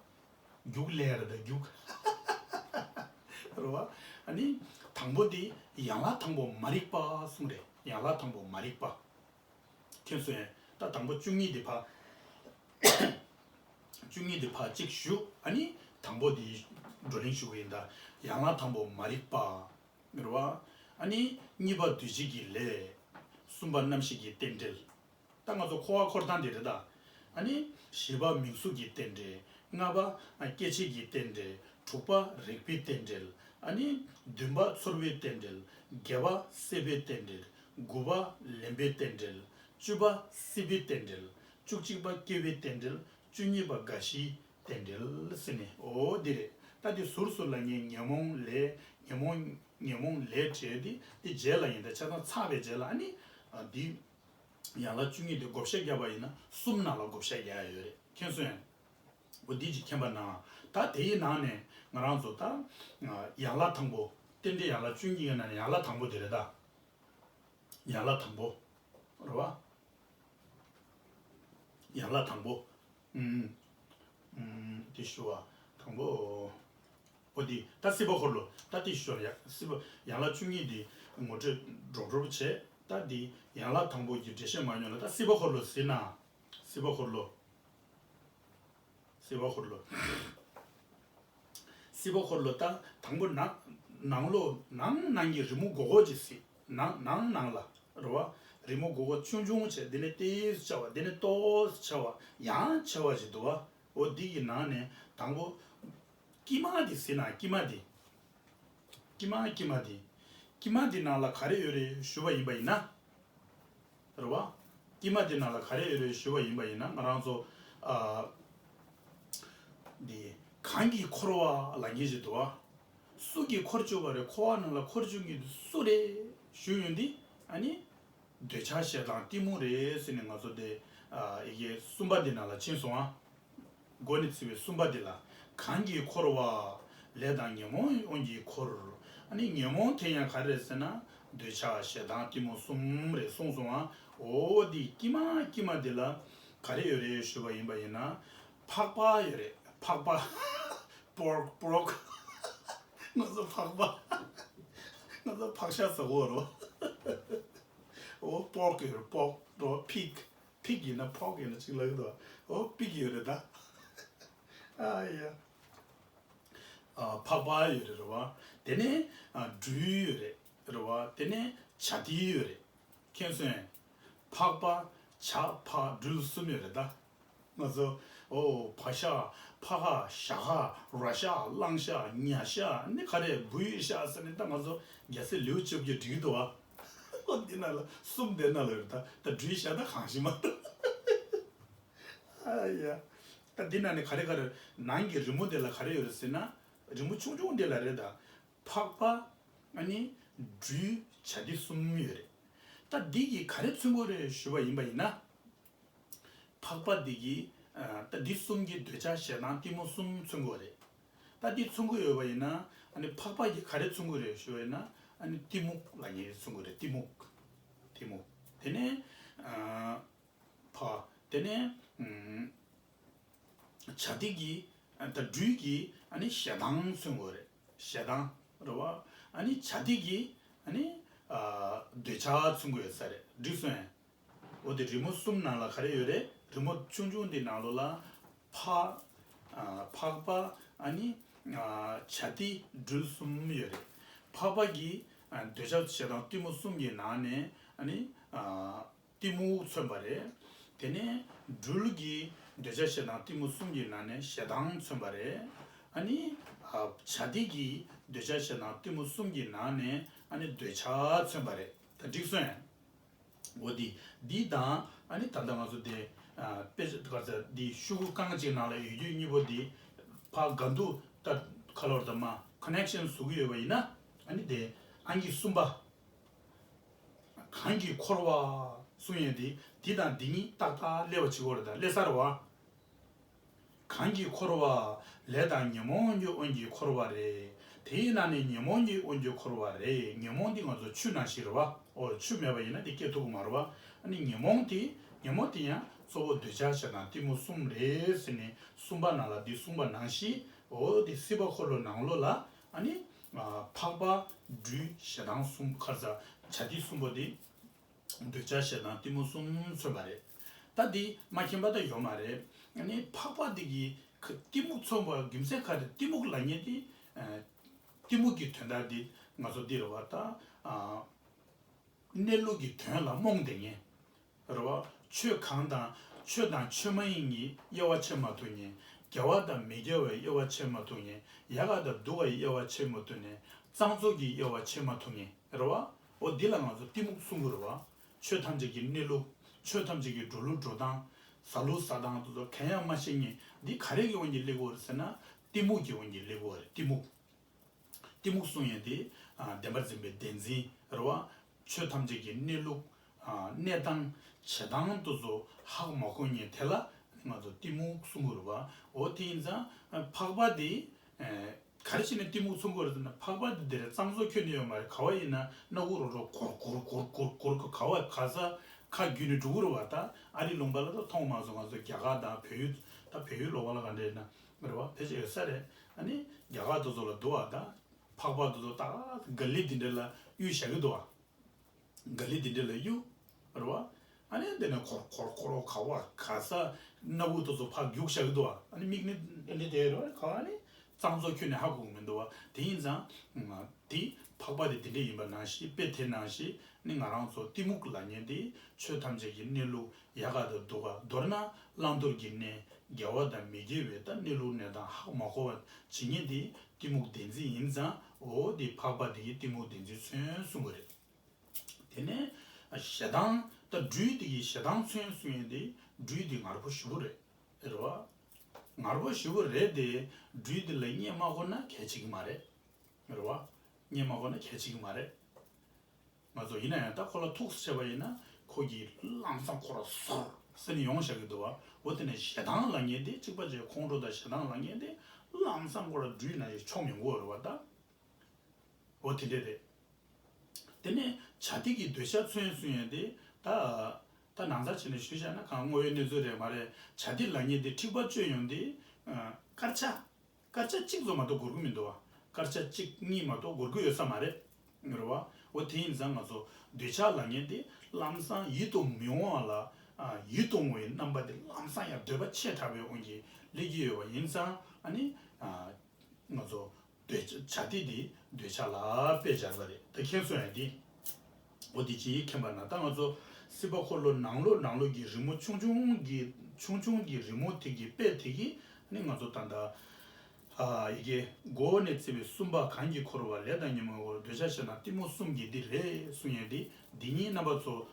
རྒྱུགས་ལས་རེད་ད་རྒྱུགས། རེད་པ། ཨ་ནི་དང་པོ་དེ་ཡན་ལག་དང་པོ་མ་རིག་པ་གསུངས་རེད། ཡན་ལག་དང་པོ་མ་རིག་པ། མཁྱེན་སོང་ངས། ད་དང་པོ་བཅུ་གཉིས་དེ་ཕར། བཅུ་གཉིས་དེ་ཕར་གཅིག་ཞུ། ཨ་ནི་དང་པོ་དེ་བགྲོ་གླེང་ཞུ་གི་ཡིན་ད། ཡན་ལག་དང་པོ་མ་རིག་པ། རེད་པ། ཨ་ནི་གཉིས་པ་འདུས་བྱས་ཀྱི་ལས། གསུམ་པ་རྣམ་ཤེས་ཀྱི་རྟེན་འབྲེལ། ད་ང་ཚོ་འཁོར་བ་འཁོར་སྟངས་དེ་རེད་ད། ཨ་ནི་བཞི་པ་མིང་གཟུགས་ཀྱི་རྟེན་འབྲེལ། ལྔ་པ་སྐྱེ་མཆེད་ཀྱི་རྟེན་འབྲེལ། དྲུག་པ་རེག་པའི་རྟེན་འབྲེལ། ཨ་ནི་བདུན་པ་ཚོར་བའི་རྟེན་འབྲེལ། བརྒྱད་པ་སྲེད་པའི་རྟེན་འབྲེལ། དགུ་པ་ལེན་པའི་རྟེན་འབྲེལ། བཅུ་པ་སྲིད་པའི་རྟེན་འབྲེལ། བཅུ་གཅིག་པ་སྐྱེ་བའི་རྟེན་འབྲེལ། བཅུ་གཉིས་པ་རྒ་ཤིའི་རྟེན་འབྲེལ་ཟེར་ནས་འོ་འདི་རེད། ད་འདི་ཟུར་ཟུར་ལ་ངས་ཉོན་མོངས་ལས་ཉོན་མོངས་ཉོན་མོངས་ལས་བྲལ་ཏེ་འདི་རྗེས་ལ་ཡིན་ད་ཆ་ཚང་ཚར་བའི་རྗེས་ལ་ཨ་ནི་ཨ་འདི་ཡན་ལག་བཅུ་གཉིས་དེ་བགོ་བཤའ་བརྒྱབ་པ་ཡིན་ན་གསུམ་ནང་ལ་བགོ་བཤའ་རྒྱག་ཡ་ཡོད་རེད། མཁྱེན་སོང་ངས། འོ་འདི་ཅིག་མཁྱེན་པ་ན་ད་དེའི་ནང་ནས་ང་རང་ཚོ་ད་ཡན་ལག་དང་པོ་རྟེན་འབྲེལ་ཡན་ལག་བཅུ་གཉིས་ཀྱི་ནང་ནས་ཡན་ལག་དང་པོ་དེ་རེད་ད། ཡན་ལག་དང་པོ། རེད་པ། ཡན་ལག་དང་པོ། ཨུམ། ཨུམ། དེ་ཞུ་བ། དང་པོ། ཨོ་དེ་ད་སྲིད་པ་འཁོར་ལོ་ད་དེ་ཞུ་བ་ཡ་སྲིད་པ་ཡན་ལག་བཅུ་གཉིས་དེ་ངོ་སྤྲོད་སྒྲོག་སྒྲོག་བྱས། ད་དེ་ཡན་ལག་དང་པོ་གི་འགྲེལ་བཤད་མ་ཉོན་ལ་ད་སྲིད་པ་འཁོར་ལོ་ཟེར་ན། སྲིད་པ་འཁོར་ལོ། སྲིད་པ་འཁོར་ལོ། སྲིད་པ་འཁོར་ལོ་ད་དང་པོ་ནང་ནང་ལོགས་ནང་ནང་གི་རི་མོ་སྒོར་སྒོར་ཅིག་སྲིད། ནང་ནང་ནང་ལ་རེད་པ། རི་མོ་སྒོར་སྒོར་ཆུང་ཆུང་བྱས་འདི་ནས་ཏོག་ཙམ་ཆེ་བ་འདི་ནས་ཏོག་ཙམ་ཆེ་བ་ཡང་ཆེ་བ་ཞིག་འདུག་པ། འོ་འདི་གི་ནང་ནས་དང་པོ། དཀྱིལ་མ་འདི་ཟེར་ན་དཀྱིལ་མ་འདི། དཀྱིལ་མ་དཀྱིལ་མ་འདི། དཀྱིལ་མ་འདི་ནང་ལ་ག་རེ་ཡོད་རེད་ཞུ་བ་ཡིན་པ་ཡིན་ན། རེད་པ། དཀྱིལ་མ་འདི་ནང་ལ་ག་རེ་ཡོད་རེད་ཞུ་བ་ཡིན་པ་ཡིན་ན་ང་རང་ཚོ། ཨ། འདི། གང་གིས་འཁོར་བ་ལབ་མཁན་ཞིག་འདུག་པ། སུ་གིས་འཁོར་བཅུག་པ་རེད། འཁོར་བ་ནང་ལ་འཁོར་བཅུག་མཁན་དེ་སུ་རེད་ཞུ་ཡོང་དུས་ཨ་ནི། འདོད་ཆགས་ཞེ་སྡང་གཏི་མུག་རེད་ཟེར་ནས་ང་ཚོ་དེ། ཨ། ཡི་གེ་གསུམ་པ་འདི་ནང་ལ་ཕྱིན་སོང་ཨ། མགོ་ནས་ཚིག་པའི་གསུམ་པ་འདི་ལ། གང་གིས་འཁོར་བ། ལས་དང་ཉོན་མོངས་དབང་གིས་འཁོར། ཨ་ནི་ཉོན་མོངས་དེ་ཡང་ག་རེ་རེད་ཟེར་ན། འདོད་ཆགས་ཞེ་སྡང་གཏི་མུག་གསུམ་རེད་གསུངས་སོང་ཨ། འོ་འདི་དཀྱིལ་མ་དཀྱིལ་མ་འདི་ལ་ག་རེ་ཡོད་རེད་ཞུ་བ་ཡིན་པ་ཡིན་ན། ཕག་པ་ཡོད་རེད། ཕག་པ། པོརཀ་པོརཀ་ང་ཚོ་ཕག་པ། ང་ཚོ་ཕག་ཤ་ཟ་གོ་རོ། འོ་པོརཀ་ཡོད་རེད། པོརཀ་རོ། ཕིག་ཕིག་ཡིན་ན་ཕོག་ཡིན་ན་གཅིག་ལབ་ཀྱི་འདུག་འོ་པིག་ཡོད་རེད་ད། ཨ་ཡ། ཨ། ཕག་པ་ཡོད་རེད་རེད་པ། དེ་ནས་ཨ་སྦྲུལ་ཡོད་རེད་རེད་པ། དེ་ནས་བྱ་ཏི་ཡོད་རེད། མཁྱེན་སོང་ངས། ཕག་པ། བྱ། ཕག་སྦྲུལ་གསུམ་ཡོད་རེད་ད། ང་ཚོ་ཨོ་བ་ཤ། ཕ་ཤ། ཤ་ཤ། ར་ཤ། གླང་ཤ། ཉ་ཤ། ནི་ག་རེ་འབུ་ཡི་ཤ་ཟེར་ནས་ད་ང་ཚོ་རྒྱལ་སྲས་ལེའུ་བཅོ་བརྒྱད་འགྲིག་གི་འདུག་བ། ཨོ་འདི་ན་ལ་གསུམ་དེ་ན་ལ་ཡོད་རེད་ད། ད་སྦྲུལ་ཤ་ད་གང་ཤི་མ་ད། ཨ་ཡ། ད་འདི་ནང་ནས་ག་རེ་ག་རེ་ནང་གི་རི་མོ་འདི་ལ་ག་རེ་ཡོད་རེད་ཟེར་ན། རི་མོ་ཆུང་ཆུང་འདི་ལ་རེད་ད། ཕག་པ། ཨ་ནི། སྦྲུལ། བྱ་དེ་གསུམ་ཡོད་རེད། ད་འདི་གིས་ག་རེ་མཚོན་གྱི་རེད་ཞུས་པ་ཡིན་པ་ཡིན་ན། ཕག་པ་འདི་གིས། ཨ། ད་འདི་གསུམ་གྱིས་འདོད་ཆགས་ཞེ་སྡང་གཏི་མུག་གསུམ་མཚོན་གྱི་ཡོད་རེད། ད་འདི་མཚོན་གྱི་ཡོད་པ་ཡིན་ན། ཨ་ནི་ཕག་པ་གིས་ག་རེ་མཚོན་གྱི་རེད་ཞུས་པ་ཡིན་ན། ཨ་ནི་གཏི་མུག་ལབ་མཁན་དེ་མཚོན་གྱི་རེད། གཏི་མུག་གཏི་མུག་དེ་ནས། ཨ། ཕ། དེ་ནས། ཨུམ། བྱ་དེ་གིས། ཨ། ད་སྦྲུལ་གྱིས་ཨ་ནི་ཞེ་སྡང་མཚོན་གྱི་ཡོད་རེད། ཞེ་སྡང་རེད་བ། ཨ་ནི་བྱ་དེ་གིས་ཨ་ནི། ཨ། འདོད་ཆགས་མཚོན་གྱི་ཡོད་ས་རེད། འགྲིག་སོང་ངས། འོ་དེ་རི་མོ་གསུམ་ནང་ལ་ག་རེ་ཡོད་རེད། རི་མོ་ཆུང་ཆུང་འདི་ནང་ལོགས་ལ་ཕ། ཨ། ཕག་པ། ཨ་ནི། ཨ། བྱ་དེ། སྦྲུལ་གསུམ་ཡོད་རེད། ཕག་པ་གིས། ཨ། འདོད་ཆགས་ཞེ་སྡང་གཏི་མུག་གསུམ་གྱི་ནང་ནས། ཨ་ནི། ཨ། གཏི་མུག་མཚོན་པ་རེད། དེ་ནས་སྦྲུལ་གྱིས་འདོད་ཆགས་ཞེ་སྡང་གཏི་མུག་གསུམ་གྱི་ནང་ནས་ཞེ་སྡང་མཚོན་པ་རེད། ཨ་ནི། ཨ། བྱ་དེ་གིས་འདོད་ཆགས་ཞེ་སྡང་གཏི་མུག་གསུམ་གྱི་ནང་ནས་ཨ་ནི་འདོད་ཆགས་མཚོན་པ་རེད། ད་འགྲིག་སོང་ངས། འོ་དེ། འདི་དང་ཨ་ནི་ད་ལྟ་ང་ཚོ་དེ། ཨ། དཔེ་ཆ་ག་ཚ་འདི་ཤོག་གུ་རྐང་གཅིག་ནང་ལ་ཡོད་རྒྱུ་གཉིས་པོ་དེ། ཕ་ག་འདུག་ད་ཁ་ལོར་དུ་མ་ཀོ་ནེག་ཤན་བཟོ་གི་ཡོད་པ་ཡིན་ན། ཨ་ནི་དེ་ཨང་ཀི་གསུམ་པ། གང་གིས་འཁོར་བ་གསུང་ཡས་དེ། འདི་དང་འདི་གཉིས་ཏག་ཏག་སླེབས་པ་བྱེད་དགོས་རེད། ད་སླེབས་ས་རེད་བ། གང་གིས་འཁོར་བ། ལས་དང་ཉོན་མོངས་ཀྱི་དབང་གིས་འཁོར་བ་རེད། དེའི་ནང་ནས་ཉོན་མོངས་ཀྱི་དབང་གིས་འཁོར་བ་རེད། ཉོན་མོངས་འདི་ང་ཚོ་ཆུ་ནང་བཞིན་རེད་བ། འོ་ཆུ་མེད་པ་ཡིན་ན་དེ་སྐྱེ་ཐུབ་ཀྱི་མ་རེད་བ། ཨ་ནི་ཉོན་མོངས་དེ། ཉོན་མོངས་དེ་ཡང་གཙོ་བོ་འདོད་ཆགས་ཞེ་སྡང་གཏི་མུག་གསུམ་རེད་ཟེར་ནས་གསུམ་པ་ནང་ལ་འདི་གསུངས་པ་ནང་བཞིན། འོ་དེ་སྲིད་པ་འཁོར་ལོ་ནང་ལོགས་ལ། ཨ་ནི། ཨ། ཕག་པ། སྦྲུལ། ཞེ་སྡང་གསུམ། ཁར་ས་བྱ་དེ་གསུམ་པོ་དེ། འདོད་ཆགས་ཞེ་སྡང་གཏི་མུག་གསུམ་མཚོན་པ་རེད། ད་འདི་མ་མཁྱེན་པ་ད་ཡོད་མ་རེད། ཨ་ནི་ཕག་པ་འདི་གིས་ཁ་གཏི་མུག་མཚོན་པ་རྒྱུ་མཚན་ག་རེ། གཏི་མུག་ལབ་མཁན་དེ། ཨ། གཏི་མུག་གི་དོན་དག་འདི་ང་ཚོ་འདི་རེད་བ་ད། ཨ། གནས་ལུགས་ཀྱི་དོན་ལ་རྨོངས་བསྡད་མཁན། རེད་བ། ཆོས་གང་དང་། ཆོས་དང་ཆོས་མ་ཡིན་གྱི་དབྱེ་བ་ཕྱེ་མ་ཐུབ་མཁན། དགེ་བ་དང་མི་དགེ་བའི་དབྱེ་བ་ཕྱེ་མ་ཐུབ་མཁན། ཡག་ག་དང་སྡུག་གའི་དབྱེ་བ་ཕྱེ་མ་ཐུབ་ནས་གཙང་བཙོག་གི་དབྱེ་བ་ཕྱེ་མ་ཐུབ་མཁན། རེད་བ། འོ་འདི་ལ་ང་ཚོ་གཏི་མུག་གསུང་གི་རེད་བ། ཆོས་ཐམས་ཅད་ཀྱི་གནས་ལུགས། ཆོས་ཐམས་ཅད་ཀྱི་འགྲོ་ལུགས་འགྲོ་སྟངས། ཟ་ལུགས་ཟ་སྟངས་དེ་ཚོ་གང་ཡང་མ་ཤེས་མཁན་འདི་ག་རེ་གི་དབང་གིས་སླེབས་ཀྱི་ཡོད་རེད་ཟེར་ན། གཏི་མུག་གི་དབང་གིས་སླེབས་ཀྱི་ཡོད་རེད། གཏི་མུག་གཏི་མུག་གསུང་ཡས་དེ། ཨ། བདེན་པར་འཛིན་པའི་བདེན་འཛིན་རེད་བ། ཆོས་ཐམས་ཅད་ཀྱི་གནས་ལུགས། ཨ། གནས་སྟངས། བྱེད་སྟངས་དེ་ཚོ་ཧ་གོ་མ་གོ་མཁན་དེ་ལ་ང་ཚོ་གཏི་མུག་གསུང་གི་རེད་བ། འོ་དེ་ཡིན་ཙང་ཕག་པ་དེ། ཨ། ག་རེ་བྱས་ནས་གཏི་མུག་གསུང་གི་རེད་ཟེར་ན། ཕག་པ་དེ་དེ་རེད། གཙང་བཙོག་ཁྱོན་ནས་ཡོད་མ་རེད། ག་བ་ཡིན་ན་སྣ་ཁུག་རོག་རོག་གོར་གོར་གོར་གོར་གོར་གོར་ག་བ་ག་ས་ཁ་བརྒྱུད་ནས་འགྲོ་གི་རེད་བ། ད་ཨ་རི་ལུང་པ་ལ་ད་མཐོང་མ་སོང་། ང་ཚོ་རྒྱ་གར་དང་བལ་ཡུལ། ད་བལ་ཡུལ་ལུང་པ་ལ་ག་འདྲ་ཡིན་ན། རེད་བ། ཕལ་ཆེར་ཡོད་ས་རེད། ཨ་ནི་རྒྱ་གར་དེ་ཚོ་ལ་འདུག་བ། ད་ཕག་པ་དེ་ཚོ་ད་ག་ལེ་དེ་འདྲ་ལ་གཡུག་བཞག་གི་འདུག་བ། ག་ལེ་དེ་འདྲ་ལ་གཡུག་རེད་བ། ཨ་ནི་དེ་ནས་གོར་གོར་གོར་ག་བ་ག་ས་སྣ་བུག་དེ་ཚོ་ཕར་རྒྱུག་བཞག་གི་འདུག་བ། ཨ་ནི་མིག་ནི་འདི་འདྲ་དེ་རེད་བ། ག་བ་ནི་གཙང་བཙོག་ཁྱོན་ནས་ཧ་གོ་གི་མི་འདུག་བ། དེ་ཡིན་ཙང་། དེ་ཕག་པ་དེ་དེ་འདྲ་ཡིན་པ་ནང་བཞིན། དཔེ་དེ་ནང་བཞིན་ནི་ང་རང་ཚོ་གཏི་མུག་ལབ་མཁན་དེ་ཆོས་ཐམས་ཅད་ཀྱི་གནས་ལུགས། ཡག་ག་དང་སྡུག་ག། མདོར་ན་བླང་དོར་གྱི་གནས། དགེ་བ་དང་མི་དགེ་བའི་ད་གནས་ལུགས་གནས་སྟངས་ཧ་གོ་མ་གོ་བ་བྱེད་མཁན་དེ་གཏི་མུག་བདེན་འཛིན་ཡིན་ཙང་། འོ་དེ་ཕག་པ་དེ་གིས་གཏི་མུག་བདེན་འཛིན་མཚོན་གསུང་གི་རེད། དེ་ནས་ཞེ་སྡང་། ད་སྦྲུལ་དེ་གིས་ཞེ་སྡང་མཚོན་གསུང་ཡས་དེ། སྦྲུལ་དེ་ངར་པོ་ཞེ་པོ་རེད། རེད་བ། ངར་པོ་ཞེ་པོ་རེད་དེ། སྦྲུལ་དེ་ལ་གཉེར་མ་དགོས་ན་གལ་ཆེ་གི་མ་རེད། རེད་བ། གཉེར་མ་དགོས་ན་གལ་ཆེ་གི་མ་རེད། ང་ཚོ་ཡིན་ན་ཡང་ད་ཁོ་ལ་ཐུགས་སུ་ཆད་པ་ཡིན་ན། ཁོ་གིས་ལམ་སང་ཁོ་ར་ཟོར་ཟེར་ནས་ཡོང་བཞག་གི་འདུག་བ། འོ་དེ་ནས་ཞེ་སྡང་ལབ་མཁན་དེ། གཅིག་པ་བྱས་ཁོང་ཁྲོ་དང་ཞེ་སྡང་ལབ་མཁན་དེ་ལམ་སང་ཁོ་ར་སྦྲུལ་ནང་བཞིན་མཆོངས་ཡོང་གི་ཡོད་རེད་བ་ད། འོ་དེ་འདྲ་རེད། དེ་ནས་བྱ་དེ་གིས་འདོད་ཆགས་མཚོན་གསུང་ཡས་དེ། ད་ད་ནང་ཚགས་བྱས་ནས་ཞུས་བཞག་ན་གང་དངོས་ཡོད་གནས་ཚུལ་རེད་མ་རེད། བྱ་དེ་ལབ་མཁན་དེ་འཁྲིག་པ་སྤྱོད་ཡོང་དེ། ཨ། དཀར་ཆ། དཀར་ཆ་གཅིག་ཙམ་མ་གཏོགས་འགོར་གི་མི་འདུག་བ། དཀར་ཆ་གཅིག་གཉིས་མ་གཏོགས་འགོར་གི་ཡོད་ས་མ་རེད། རེད་བ། འོ་དེ་ཡིན་ཙང་ང་ཚོ་འདོད་ཆགས་ལབ་མཁན་དེ་ལམ་སང་ཡིད་དུ་མི་འོང་བ་ལ། ཨ། ཡིད་དུ་འོང་བའི་རྣམ་པ་དེ་ལམ་སང་ཡང་འདོད་པ་ཆེ་དྲགས་པའི་དབང་གིས་སླེབས་ཀྱི་ཡོད་པ་ཡིན་ཙང་། ཨ་ནི། ཨ། ང་ཚོ་འདོད་བྱ་དེ་དེ་འདོད་ཆགས་ལ་དཔེ་སྦྱར་བ་རེད། ད་མཁྱེན་སོང་ཡ་དེ། འོ་དེ་ཅིག་མཁྱེན་པ་ན། ད་ང་ཚོ་སྲིད་པ་འཁོར་ལོ་ནང་ལོགས་ནང་ལོགས་ཀྱི་རི་མོ་ཆུང་ཆུང་གི་ཆུང་ཆུང་གི་རི་མོ་དེ་གི་དཔེ་དེ་གིས་ནི་ང་ཚོ་ད་ལྟ། ཨ། ཡི་གེ་མགོ་ནས་བརྩིས་པའི་གསུམ་པ། གང་གིས་འཁོར་བ། ལས་དང་ཉོན་མོངས་འཁོར། འདོད་ཆགས་ཞེ་སྡང་གཏི་མུག་གསུམ་གྱིས་འདི་རེད་གསུང་ཡས་དེ། འདི་གཉིས་རྣམ་པ་ཚོ་